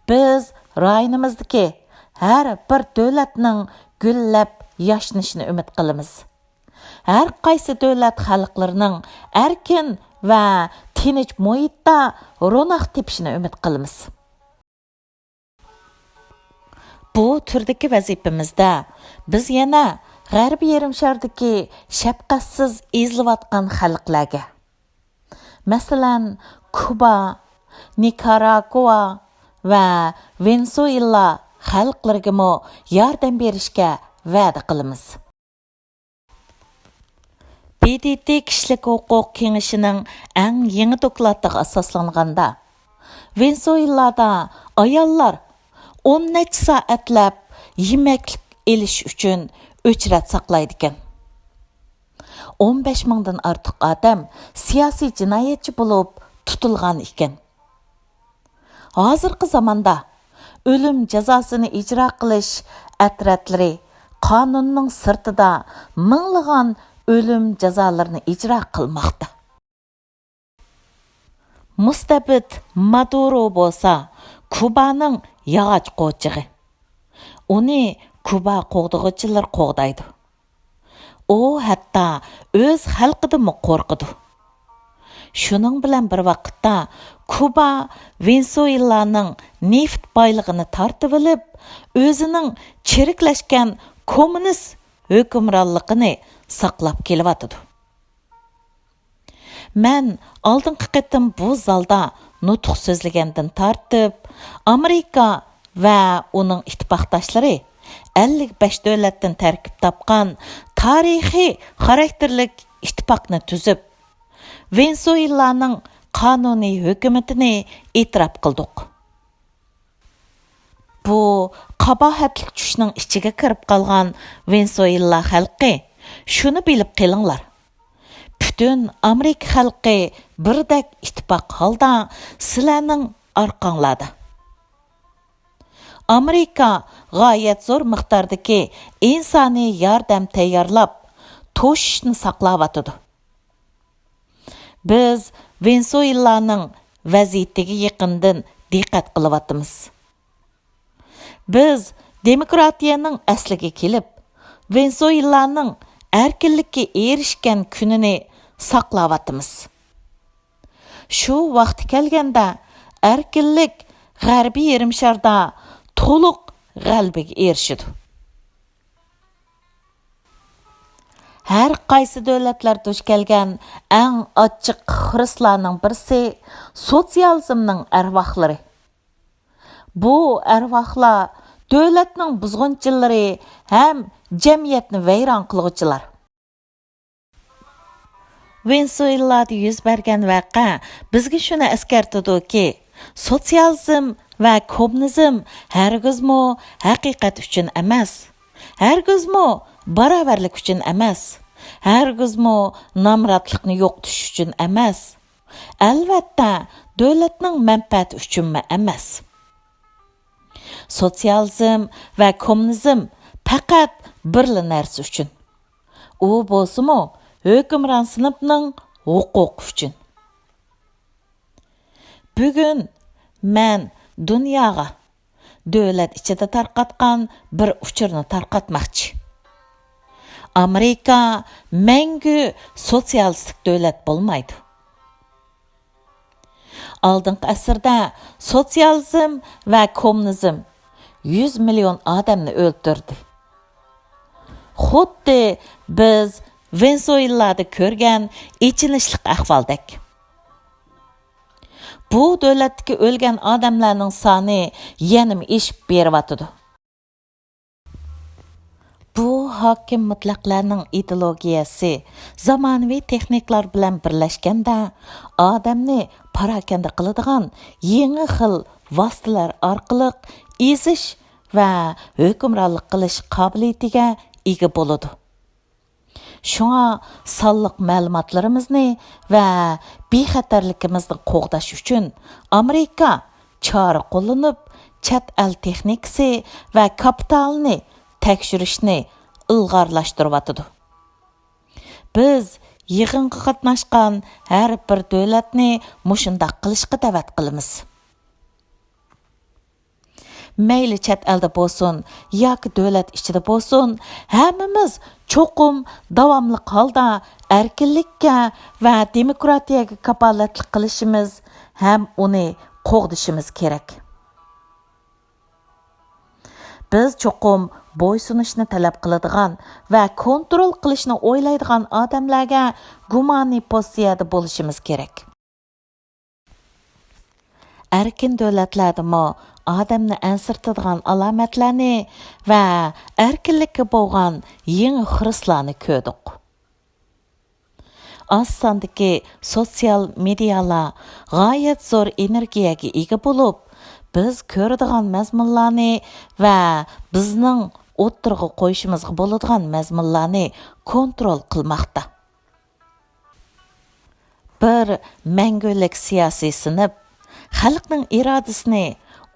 بىز رايونىمىزدىكى ھەر بىر دۆلەتنىڭ گۈللەپ ياشنىشىنى ئۈمىد قىلىمىز. ھەر قايسى دۆلەت خەلقلىرىنىڭ ئەركىن ۋە تىنچ مۇھىتتا روناق تېپىشىنى ئۈمىد قىلىمىز. بۇ تۈردىكى ۋەزىپىمىزدە بىز يەنە غەربىي يېرىم شاردىكى شەپقەتسىز ئېزىلىۋاتقان خەلقلەرگە، مەسىلەن، كۇبا، نىكاراگۇا ۋە ۋېنېسۇېلا خەلقلىرىگىمۇ ياردەم بېرىشكە ۋەدە قىلىمىز. ب د ت كىشىلىك ھوقۇق كېڭىشىنىڭ ئەڭ يېڭى دوكلاتىغا ئاساسلانغاندا، ۋېنېسۇېلادا ئاياللار ئون نەچچە سائەتلەپ يېمەكلىك ئېلىش ئۈچۈن ئۆچرەت ساقلايدىكەن. ئون بەش مىڭدىن ئارتۇق ئادەم سىياسىي جىنايەتچى بولۇپ تۇتۇلغان ئىكەن. ھازىرقى زاماندا ئۆلۈم جازاسىنى ئىجرا قىلىش ئەترەتلىرى قانۇننىڭ سىرتىدا مىڭلىغان ئۆلۈم جازالىرىنى ئىجرا قىلماقتا. مۇستەبىت مادۇرو بولسا كۇبانىڭ ياغاچ قوچىقى. ئۇنى كۇبا قوغدىغۇچىلىرى قوغدايدۇ. ئۇ ھەتتا ئۆز خەلقىدىنمۇ قورقىدۇ. شۇنىڭ بىلەن بىر ۋاقىتتا، كۇبا ۋېنېسۇېلانىڭ نېفىت بايلىقىنى تارتىۋېلىپ، ئۆزىنىڭ چىرىكلەشكەن كوممۇنىست ھۆكۈمرانلىقىنى ساقلاپ كېلىۋاتىدۇ. مەن ئالدىنقى قېتىم بۇ زالدا نۇتۇق سۆزلىگەندىن تارتىپ، ئامېرىكا ۋە ئۇنىڭ ئىتتىپاقداشلىرى ئەللىك بەش دۆلەتتىن تەركىب تاپقان تارىخىي خاراكتېرلىك ئىتتىپاقنى تۈزۈپ، ۋېنېسۇېلانىڭ قانۇنىي ھۆكۈمىتىنى ئېتىراپ قىلدۇق. بۇ قاباھەتلىك چۈشنىڭ ئىچىگە كىرىپ قالغان ۋېنېسۇېلا خەلقى، شۇنى بىلىپ قېلىڭلار. پۈتۈن ئامېرىكا خەلقى بىردەك ئىتتىپاق ھالدا سىلەرنىڭ ئارقاڭلاردا. ئامېرىكا غايەت زور مىقداردىكى ئىنسانىي ياردەم تەييارلاپ، توشۇشنى ساقلاۋاتىدۇ. بىز ۋېنېسۇېلانىڭ ۋەزىيىتىگە يېقىندىن دىققەت قىلىۋاتىمىز. بىز دېموكراتىيەنىڭ ئەسلىگە كېلىپ، ۋېنېزۇېلانىڭ ئەركىنلىككە ئېرىشكەن كۈنىنى ساقلاۋاتىمىز. شۇ ۋاقتى كەلگەندە، ئەركىنلىك غەربىي يېرىم شاردا تولۇق غەلىبىگە ئېرىشىدۇ. ھەر قايسى دۆلەتلەر دۇچ كەلگەن ئەڭ ئاچچىق خىرىسلارنىڭ بىرسى سوتسىيالىزمنىڭ ئەرۋاھلىرى. بۇ ئەرۋاھلار دۆلەتنىڭ بۇزغۇنچىلىرى ھەم جەمئىيەتنى ۋەيران قىلغۇچىلار. ۋېنېزۇېلادا يۈز بەرگەن ۋەقە بىزگە شۇنى ئەسكەرتىدۇكى، سوتسىيالىزم ۋە كوممۇنىزم ھەرگىزمۇ ھەقىقەت ئۈچۈن ئەمەس، ھەرگىزمۇ باراۋەرلىك ئۈچۈن ئەمەس، ھەرگىزمۇ نامراتلىقنى يوقىتىش ئۈچۈن ئەمەس، ئەلۋەتتە، دۆلەتنىڭ مەنپەئەتى ئۈچۈنمۇ ئەمەس. سوتسىيالىزم ۋە كوممۇنىزم پەقەت بىرلا نەرسە ئۈچۈن. ئۇ بولسىمۇ ھۆكۈمران سىنىپنىڭ ھوقۇقى ئۈچۈن. بۈگۈن مەن دۇنياغا دۆلەت ئىچىدە تارقاتقان بىر ئۇچۇرنى تارقاتماقچى. ئامېرىكا مەڭگۈ سوتسىيالىستىك دۆلەت بولمايدۇ. ئالدىنقى ئەسىردە سوتسىيالىزم ۋە كوممۇنىزم يۈز مىليون ئادەمنى ئۆلتۈردى. خۇددى بىز ۋېنېزۇېلادا كۆرگەن ئېچىنىشلىق ئەھۋالدەك. بۇ دۆلەتتىكى ئۆلگەن ئادەملەرنىڭ سانى يەنىمۇ ئېشىپ بېرىۋاتىدۇ. بۇ ھاكىم مۇتلەقلەرنىڭ ئىدېئولوگىيەسى زامانىۋى تېخنىكىلار بىلەن بىرلەشكەندە، ئادەمنى پاراكەندە قىلىدىغان يېڭى خىل ۋاسىتىلەر ئارقىلىق ئېزىش ۋە ھۆكۈمرانلىق قىلىش قابىلىيىتىگە ئىگە بولىدۇ. شۇڭا سانلىق مەلۇماتلىرىمىزنى ۋە بىخەتەرلىكىمىزنى قوغداش ئۈچۈن ئامېرىكا چارە قوللىنىپ، چەت ئەل تېخنىكىسى ۋە كاپىتالنى تەكشۈرۈشنى ئىلغارلاشتۇرۇۋاتىدۇ. بىز يىغىنغا قاتناشقان ھەر بىر دۆلەتنى مۇشۇنداق قىلىشقا دەۋەت قىلىمىز. مەيلى چەت ئەلدە بولسۇن ياكى دۆلەت ئىچىدە بولسۇن، ھەممىمىز چوقۇم داۋاملىق ھالدا ئەركىنلىككە ۋە دېموكراتىيەگە كاپالەتلىك قىلىشىمىز ھەم ئۇنى قوغدىشىمىز كېرەك. بىز چوقۇم بويسۇنۇشنى تەلەپ قىلىدىغان ۋە كونترول قىلىشنى ئويلايدىغان ئادەملەرگە گۇمانىي پوزىتسىيەدە بولۇشىمىز كېرەك. ئەركىن دۆلەتلەردىمۇ ئادەمنى ئەنسىرىتىدىغان ئالامەتلەرنى ۋە ئەركىنلىككە بولغان يېڭى خىرىسلارنى كۆردۇق. ئاز ساندىكى سوتسىيال مېدىيالار غايەت زور ئېنېرگىيەگە ئىگە بولۇپ، بىز كۆرىدىغان مەزمۇنلارنى ۋە بىزنىڭ ئوتتۇرىغا قويۇشىمىزغا بولىدىغان مەزمۇنلارنى كونترول قىلماقتا. بىر مەڭگۈلۈك سىياسىي سىنىپ خەلقنىڭ ئىرادىسىنى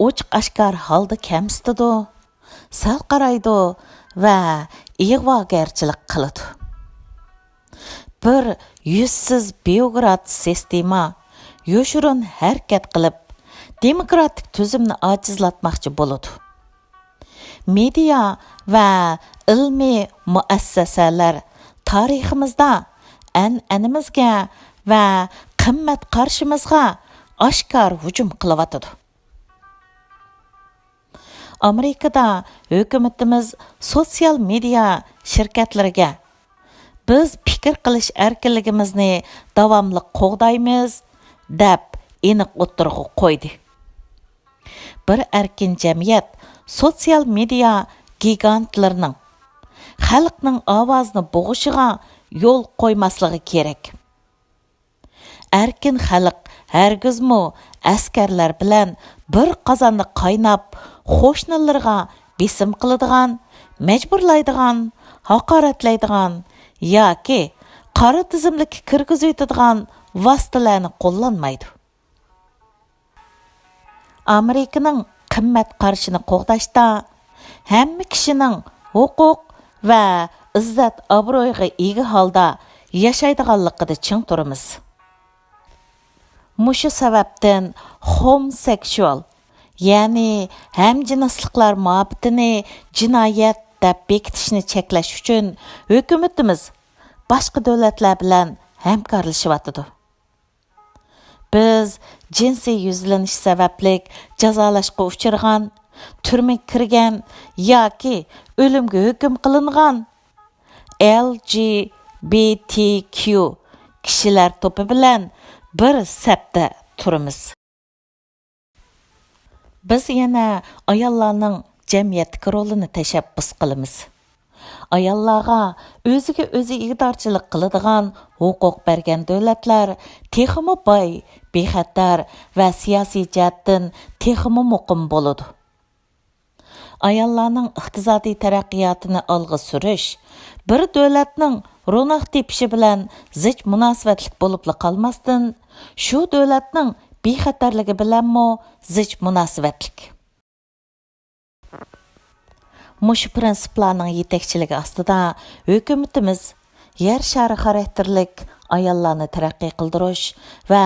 ئوچۇق-ئاشكارا ھالدا كەمسىتىدۇ، سەل قارايدۇ ۋە ئىغۋاگەرچىلىك قىلىدۇ. بىر يۈزسىز بيۇروكرات سىستېما يوشۇرۇن ھەرىكەت قىلىپ، دېموكراتىك تۈزۈمنى ئاجىزلاتماقچى بولىدۇ. مېدىيا ۋە ئىلمىي مۇئەسسەسەلەر تارىخىمىزدا ئەنئەنىمىزگە ۋە قىممەت قارىشىمىزغا ئاشكارا ھۇجۇم قىلىۋاتىدۇ. ئامېرىكىدا ھۆكۈمىتىمىز سوتسىيال مېدىيا شىركەتلىرىگە، «بىز پىكىر قىلىش ئەركىنلىكىمىزنى داۋاملىق قوغدايمىز» دەپ ئېنىق ئوتتۇرىغا قويدى. بىر ئەركىن جەمئىيەت سوتسىيال مېدىيا گىگانتلىرىنىڭ خەلقنىڭ ئاۋازىنى بوغۇشىغا يول قويماسلىقى كېرەك. ئەركىن خەلق ھەرگىزمۇ ئەسكەرلەر بىلەن بىر قازاندا قايناپ، قوشنىلىرىغا بېسىم قىلىدىغان، مەجبۇرلايدىغان، ھاقارەتلەيدىغان ياكى قارا تىزىملىككە كىرگۈزۈۋېتىدىغان ۋاسىتىلەرنى قوللانمايدۇ. ئامېرىكىنىڭ قىممەت قارىشىنى قوغداشتا، ھەممە كىشىنىڭ ھوقۇق ۋە ئىززەت-ئابرۇيىغا ئىگە ھالدا ياشايدىغانلىقىدا چىڭ تۇرىمىز. مۇشۇ سەۋەبتىن خوموسېكسۇئال، يەنى ھەمجىنسلىقلار مۇھەببىتىنى جىنايەت دەپ بېكىتىشنى چەكلەش ئۈچۈن ھۆكۈمىتىمىز باشقا دۆلەتلەر بىلەن ھەمكارلىشىۋاتىدۇ. بىز جىنسىي يۈزلىنىش سەۋەبلىك جازالاشقا ئۇچرىغان، تۈرمىگە كىرگەن ياكى ئۆلۈمگە ھۆكۈم قىلىنغان ئېل جى بى تى كيۇ كىشىلەر توپى بىلەن بىر سەپتە تۇرىمىز. بىز يەنە ئاياللارنىڭ جەمئىيەتتىكى رولىنى تەشەببۇس قىلىمىز. ئاياللارغا ئۆزىگە ئۆزى ئىگىدارچىلىق قىلىدىغان ھوقۇق بەرگەن دۆلەتلەر تېخىمۇ باي، بىخەتەر ۋە سىياسىي جەھەتتىن تېخىمۇ مۇقىم بولىدۇ. ئاياللارنىڭ ئىقتىسادىي تەرەققىياتىنى ئالغا سۈرۈش بىر دۆلەتنىڭ روناق تېپىشى بىلەن زىچ مۇناسىۋەتلىك بولۇپلا قالماستىن، شۇ دۆلەتنىڭ بىخەتەرلىكى بىلەنمۇ زىچ مۇناسىۋەتلىك. مۇشۇ پىرىنسىپلارنىڭ يېتەكچىلىكى ئاستىدا ھۆكۈمىتىمىز يەر شارى خاراكتېرلىك ئاياللارنى تەرەققىي قىلدۇرۇش ۋە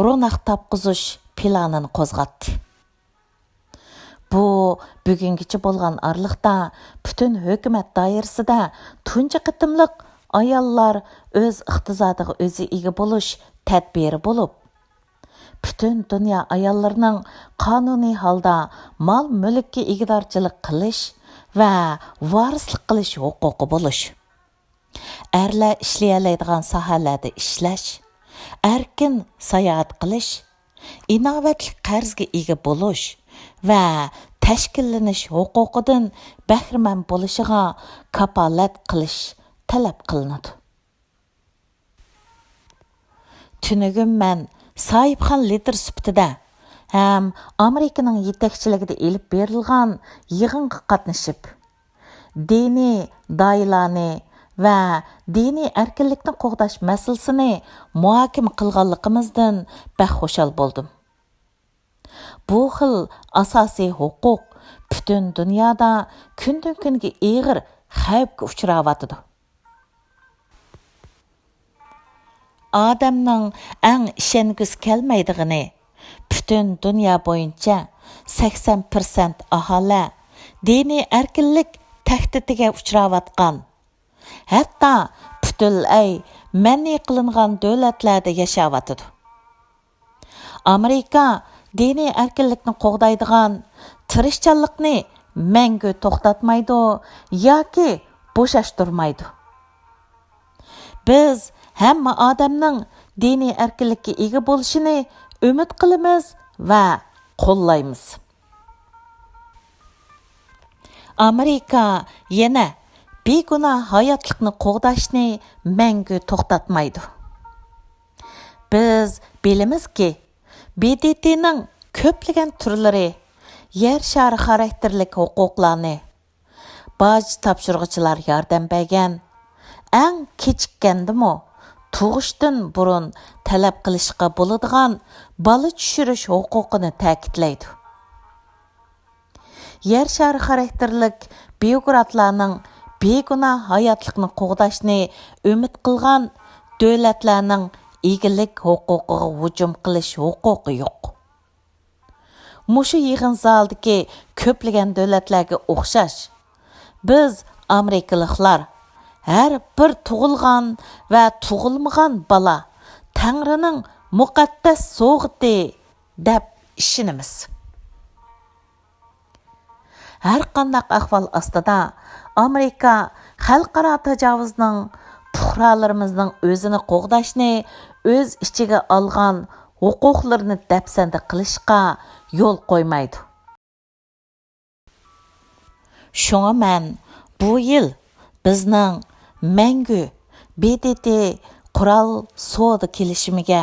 روناق تاپقۇزۇش پىلانىنى قوزغاتتى. بۇ بۈگۈنگىچە بولغان ئارىلىقتا پۈتۈن ھۆكۈمەت دائىرىسىدە تۇنجى قېتىملىق ئاياللار ئۆز ئىقتىسادىغا ئۆزى ئىگە بولۇش تەدبىرى بولۇپ، پۈتۈن دۇنيا ئاياللىرىنىڭ قانۇنىي ھالدا مال-مۈلۈككە ئىگىدارچىلىق قىلىش ۋە ۋارىسلىق قىلىش ھوقۇقى بولۇش، ئەرلەر ئىشلىيەلەيدىغان ساھەلەردە ئىشلەش، ئەركىن ساياھەت قىلىش، ئىناۋەتلىك قەرزگە ئىگە بولۇش ۋە تەشكىللىنىش ھوقۇقىدىن بەھرىمەن بولۇشىغا كاپالەت قىلىش تەلەپ قىلىنىدۇ. تۈنۈگۈن مەن ساھىبخان لىدىر سۈپىتىدە ھەم ئامېرىكىنىڭ يېتەكچىلىكىدە ئېلىپ بېرىلغان يىغىنغا قاتنىشىپ، دىنىي داھىيلارنى ۋە دىنىي ئەركىنلىكنى قوغداش مەسىلىسىنى مۇھاكىمە قىلغانلىقىمىزدىن بەك خۇشال بولدۇم. بۇ خىل ئاساسىي ھوقۇق پۈتۈن دۇنيادا كۈندىن-كۈنگە ئېغىر خەۋپكە ئۇچراۋاتىدۇ. ئادەمنىڭ ئەڭ ئىشەنگۈسى كەلمەيدىغىنى، پۈتۈن دۇنيا بويىچە سەكسەن پىرسەنت ئاھالە دىنىي ئەركىنلىك تەھدىتىگە ئۇچراۋاتقان، ھەتتا پۈتۈنلەي مەنئى قىلىنغان دۆلەتلەردە ياشاۋاتىدۇ. ئامېرىكا دىنىي ئەركىنلىكنى قوغدايدىغان تىرىشچانلىقنى مەڭگۈ توختاتمايدۇ ياكى بوشاشتۇرمايدۇ. بىز ھەممە ئادەمنىڭ دىنىي ئەركىنلىككە ئىگە بولۇشىنى ئۈمىد قىلىمىز ۋە قوللايمىز. ئامېرىكا يەنە بىگۇناھ ھاياتلىقنى قوغداشنى مەڭگۈ توختاتمايدۇ. بىز بىلىمىزكى، بى دى تىنىڭ كۆپلىگەن تۈرلىرى يەر شارى خاراكتېرلىك ھوقۇقلارنى، باج تاپشۇرغۇچىلار ياردەم بەرگەن، ئەڭ كېچىككەندىمۇ تۇغۇشتىن بۇرۇن تەلەپ قىلىشقا بولىدىغان بالا چۈشۈرۈش ھوقۇقىنى تەكىتلەيدۇ. يەر شارى خاراكتېرلىك بيۇروكراتلارنىڭ بىگۇناھ ھاياتلىقنى قوغداشنى ئۈمىد قىلغان دۆلەتلەرنىڭ ئىگىلىك ھوقۇقىغا ھۇجۇم قىلىش ھوقۇقى يوق. مۇشۇ يىغىن زالىدىكى كۆپلىگەن دۆلەتلەرگە ئوخشاش، بىز ئامېرىكىلىقلار ھەر بىر تۇغۇلغان ۋە تۇغۇلمىغان بالا تەڭرىنىڭ مۇقەددەس سوۋغىتى دەپ ئىشىنىمىز. ھەرقانداق ئەھۋال ئاستىدا، ئامېرىكا خەلقئارا تاجاۋۇزنىڭ پۇقرالىرىمىزنىڭ ئۆزىنى قوغداشنى ئۆز ئىچىگە ئالغان ھوقۇقلىرىنى دەپسەندە قىلىشقا يول قويمايدۇ. شۇڭا مەن بۇ يىل بىزنىڭ مەڭگۈ بى دى تى قورال سودا كېلىشىمىگە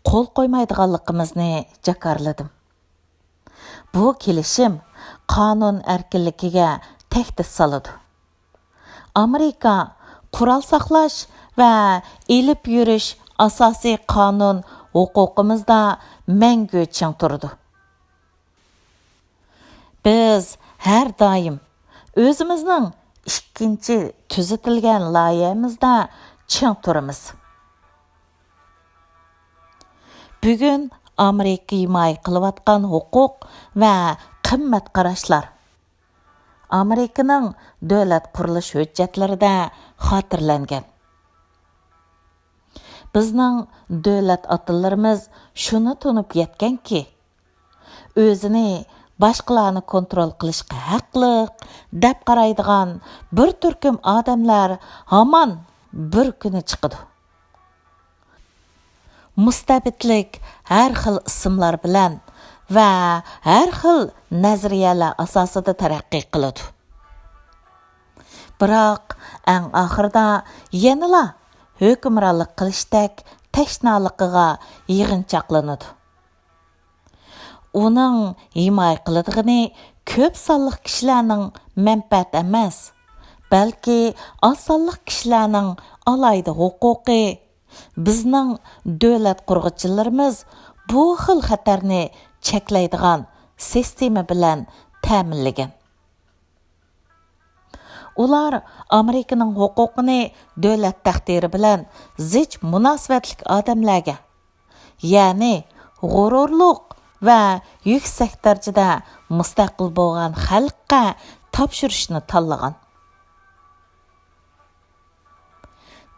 قول قويمايدىغانلىقىمىزنى جاكارلىدىم. بۇ كېلىشىم قانۇن ئەركىنلىكىگە تەھدىت سالىدۇ. ئامېرىكا قورال ساقلاش ۋە ئېلىپ يۈرۈش ئاساسىي قانۇن ھوقۇقىمىزدا مەڭگۈ چىڭ تۇرىدۇ. بىز ھەر دائىم ئۆزىمىزنىڭ ئىككىنچى تۈزىتىلگەن لايىھەمىزدە چىڭ تۇرىمىز. بۈگۈن ئامېرىكا ھىمايە قىلىۋاتقان ھوقۇق ۋە قىممەت قاراشلار ئامېرىكىنىڭ دۆلەت قۇرۇلۇش ھۆججەتلىرىدە خاتىرىلەنگەن. بىزنىڭ دۆلەت ئاتىلىرىمىز شۇنى تونۇپ يەتكەنكى، ئۆزىنى باشقىلارنى كونترول قىلىشقا ھەقلىق دەپ قارايدىغان بىر تۈركۈم ئادەملەر ھامان بىر كۈنى چىقىدۇ. مۇستەبىتلىك ھەر خىل ئىسىملار بىلەن ۋە ھەر خىل نەزەرىيەلەر ئاساسىدا تەرەققىي قىلىدۇ. بىراق، ئەڭ ئاخىرىدا يەنىلا ھۆكۈمرانلىق قىلىشتەك تەشنالىقىغا يىغىنچاقلىنىدۇ. ئۇنىڭ ھىمايە قىلىدىغىنى كۆپ سانلىق كىشىلەرنىڭ مەنپەئەتى ئەمەس، بەلكى ئاز سانلىق كىشىلەرنىڭ ئالاھىدە ھوقۇقى. بىزنىڭ دۆلەت قۇرغۇچىلىرىمىز بۇ خىل خەتەرنى چەكلەيدىغان سىستېما بىلەن تەمىنلىگەن. ئۇلار ئامېرىكىنىڭ ھوقۇقىنى دۆلەت تەقدىرى بىلەن زىچ مۇناسىۋەتلىك ئادەملەرگە، يەنى غۇرۇرلۇق ۋە يۈكسەك دەرىجىدە مۇستەقىل بولغان خەلققە تاپشۇرۇشنى تاللىغان.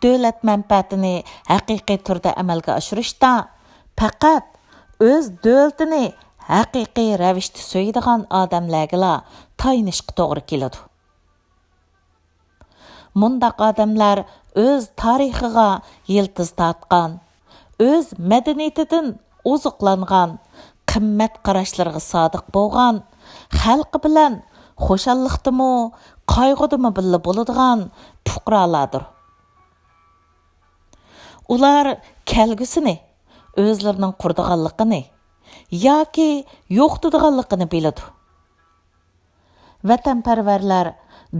دۆلەت مەنپەئەتىنى ھەقىقىي تۈردە ئەمەلگە ئاشۇرۇشتا پەقەت ئۆز دۆلىتىنى ھەقىقىي رەۋىشتە سۆيىدىغان ئادەملەرگىلا تايىنىشقا توغرا كېلىدۇ. مۇنداق ئادەملەر ئۆز تارىخىغا يىلتىز تارتقان، ئۆز مەدەنىيىتىدىن ئوزۇقلانغان، قىممەت قاراشلىرىغا سادىق بولغان، خەلقى بىلەن خۇشاللىقتىمۇ، قايغۇدىمۇ بىللە بولىدىغان پۇقرالاردۇر. ئۇلار كەلگۈسىنى، ئۆزلىرىنىڭ قۇرىدىغانلىقىنى ياكى يوقىتىدىغانلىقىنى بىلىدۇ. ۋەتەنپەرۋەرلەر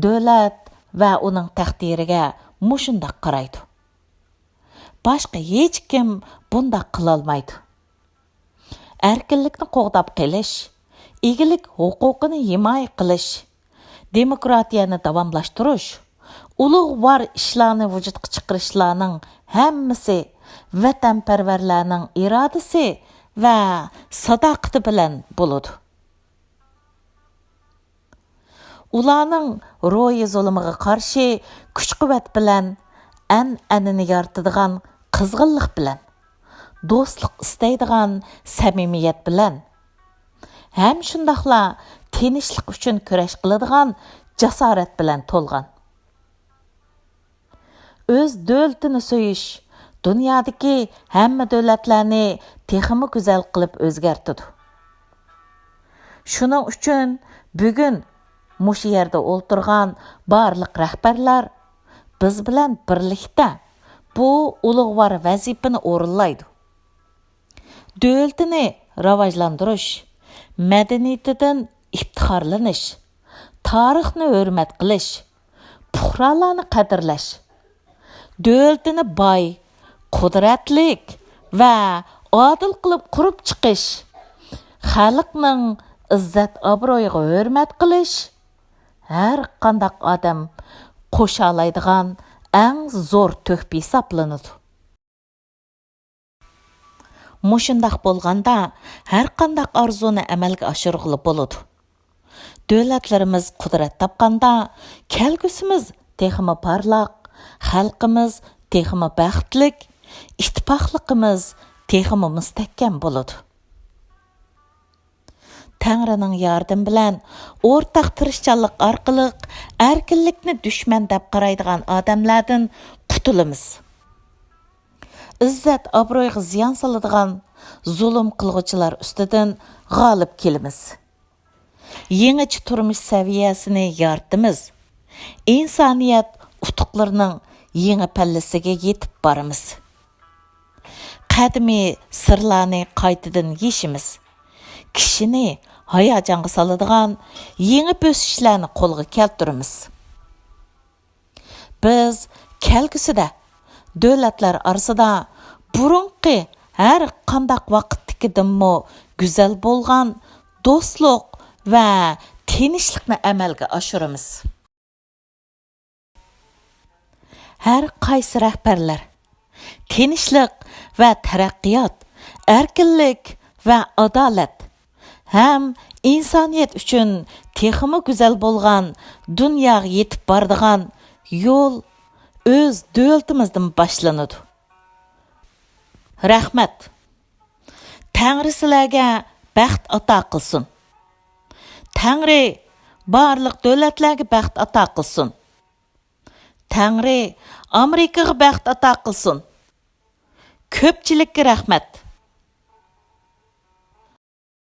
دۆلەت ۋە ئۇنىڭ تەقدىرىگە مۇشۇنداق قارايدۇ. باشقا ھېچكىم بۇنداق قىلالمايدۇ. ئەركىنلىكنى قوغداپ قېلىش، ئىگىلىك ھوقۇقىنى ھىمايە قىلىش، دېموكراتىيەنى داۋاملاشتۇرۇش، ئۇلۇغۋار ئىشلارنى ۋۇجۇدقا چىقىرىشلارنىڭ ھەممىسى ۋەتەنپەرۋەرلەرنىڭ ئىرادىسى ۋە ساداقىتى بىلەن بولىدۇ. ئۇلارنىڭ روھىي زۇلۇمىغا قارشى كۈچ-قۇۋۋەت بىلەن، ئەنئەنىنى يارىتىدىغان قىزغىنلىق بىلەن، دوستلۇق ئىستەيدىغان سەمىمىيەت بىلەن، ھەم شۇنداقلا تىنچلىق ئۈچۈن كۈرەش قىلىدىغان جاسارەت بىلەن تولغان. ئۆز دۆلىتىنى سۆيۈش دۇنيادىكى ھەممە دۆلەتلەرنى تېخىمۇ گۈزەل قىلىپ ئۆزگەرتىدۇ. شۇنىڭ ئۈچۈن بۈگۈن مۇشۇ يەردە ئولتۇرغان بارلىق رەھبەرلەر بىز بىلەن بىرلىكتە بۇ ئۇلۇغۋار ۋەزىپىنى ئورۇنلايدۇ. دۆلىتىنى راۋاجلاندۇرۇش، مەدەنىيىتىدىن ئىپتىخارلىنىش، تارىخنى ھۆرمەت قىلىش، پۇقرالارنى قەدىرلەش، دۆلىتىنى باي، قۇدرەتلىك ۋە ئادىل قىلىپ قۇرۇپ چىقىش، خەلقنىڭ ئىززەت-ئابرۇيىغا ھۆرمەت قىلىش ھەر قانداق ئادەم قوشالايدىغان ئەڭ زور تۆھپە ھېسابلىنىدۇ. مۇشۇنداق بولغاندا، ھەرقانداق ئارزۇنى ئەمەلگە ئاشۇرغىلى بولىدۇ. دۆلەتلىرىمىز قۇدرەت تاپقاندا، كەلگۈسىمىز تېخىمۇ پارلاق، خەلقىمىز تېخىمۇ بەختلىك، ئىتتىپاقلىقىمىز تېخىمۇ مۇستەھكەم بولىدۇ. تەڭرىنىڭ ياردىمى بىلەن ئورتاق تىرىشچانلىق ئارقىلىق ئەركىنلىكنى دۈشمەن دەپ قارايدىغان ئادەملەردىن قۇتۇلىمىز. ئىززەت-ئابرۇيغا زىيان سالىدىغان زۇلۇم قىلغۇچىلار ئۈستىدىن غالىب كېلىمىز. يېڭىچە تۇرمۇش سەۋىيەسىنى يارىتىمىز. ئىنسانىيەت ئۇتۇقلىرىنىڭ يېڭى پەللىسىگە يېتىپ بارىمىز. قەدىمىي سىرلارنى قايتىدىن يېشىمىز. كىشىنى ھاياجانغا سالىدىغان يېڭى بۆسۈشلەرنى قولغا كەلتۈرىمىز. بىز كەلگۈسىدە دۆلەتلەر ئارىسىدا بۇرۇنقى ھەر قانداق ۋاقىتتىكىدىنمۇ گۈزەل بولغان دوستلۇق ۋە تىنچلىقنى ئەمەلگە ئاشۇرىمىز. ھەر قايسى رەھبەرلەر تىنچلىق ۋە تەرەققىيات، ئەركىنلىك ۋە ئادالەت ھەم ئىنسانىيەت ئۈچۈن تېخىمۇ گۈزەل بولغان دۇنياغا يېتىپ بارىدىغان يول ئۆز دۆلىتىمىزدىن باشلىنىدۇ. رەھمەت. تەڭرى سىلەرگە بەخت ئاتا قىلسۇن. تەڭرى بارلىق دۆلەتلەرگە بەخت ئاتا قىلسۇن. تەڭرى ئامېرىكىغا بەخت ئاتا قىلسۇن. كۆپچىلىككە رەھمەت.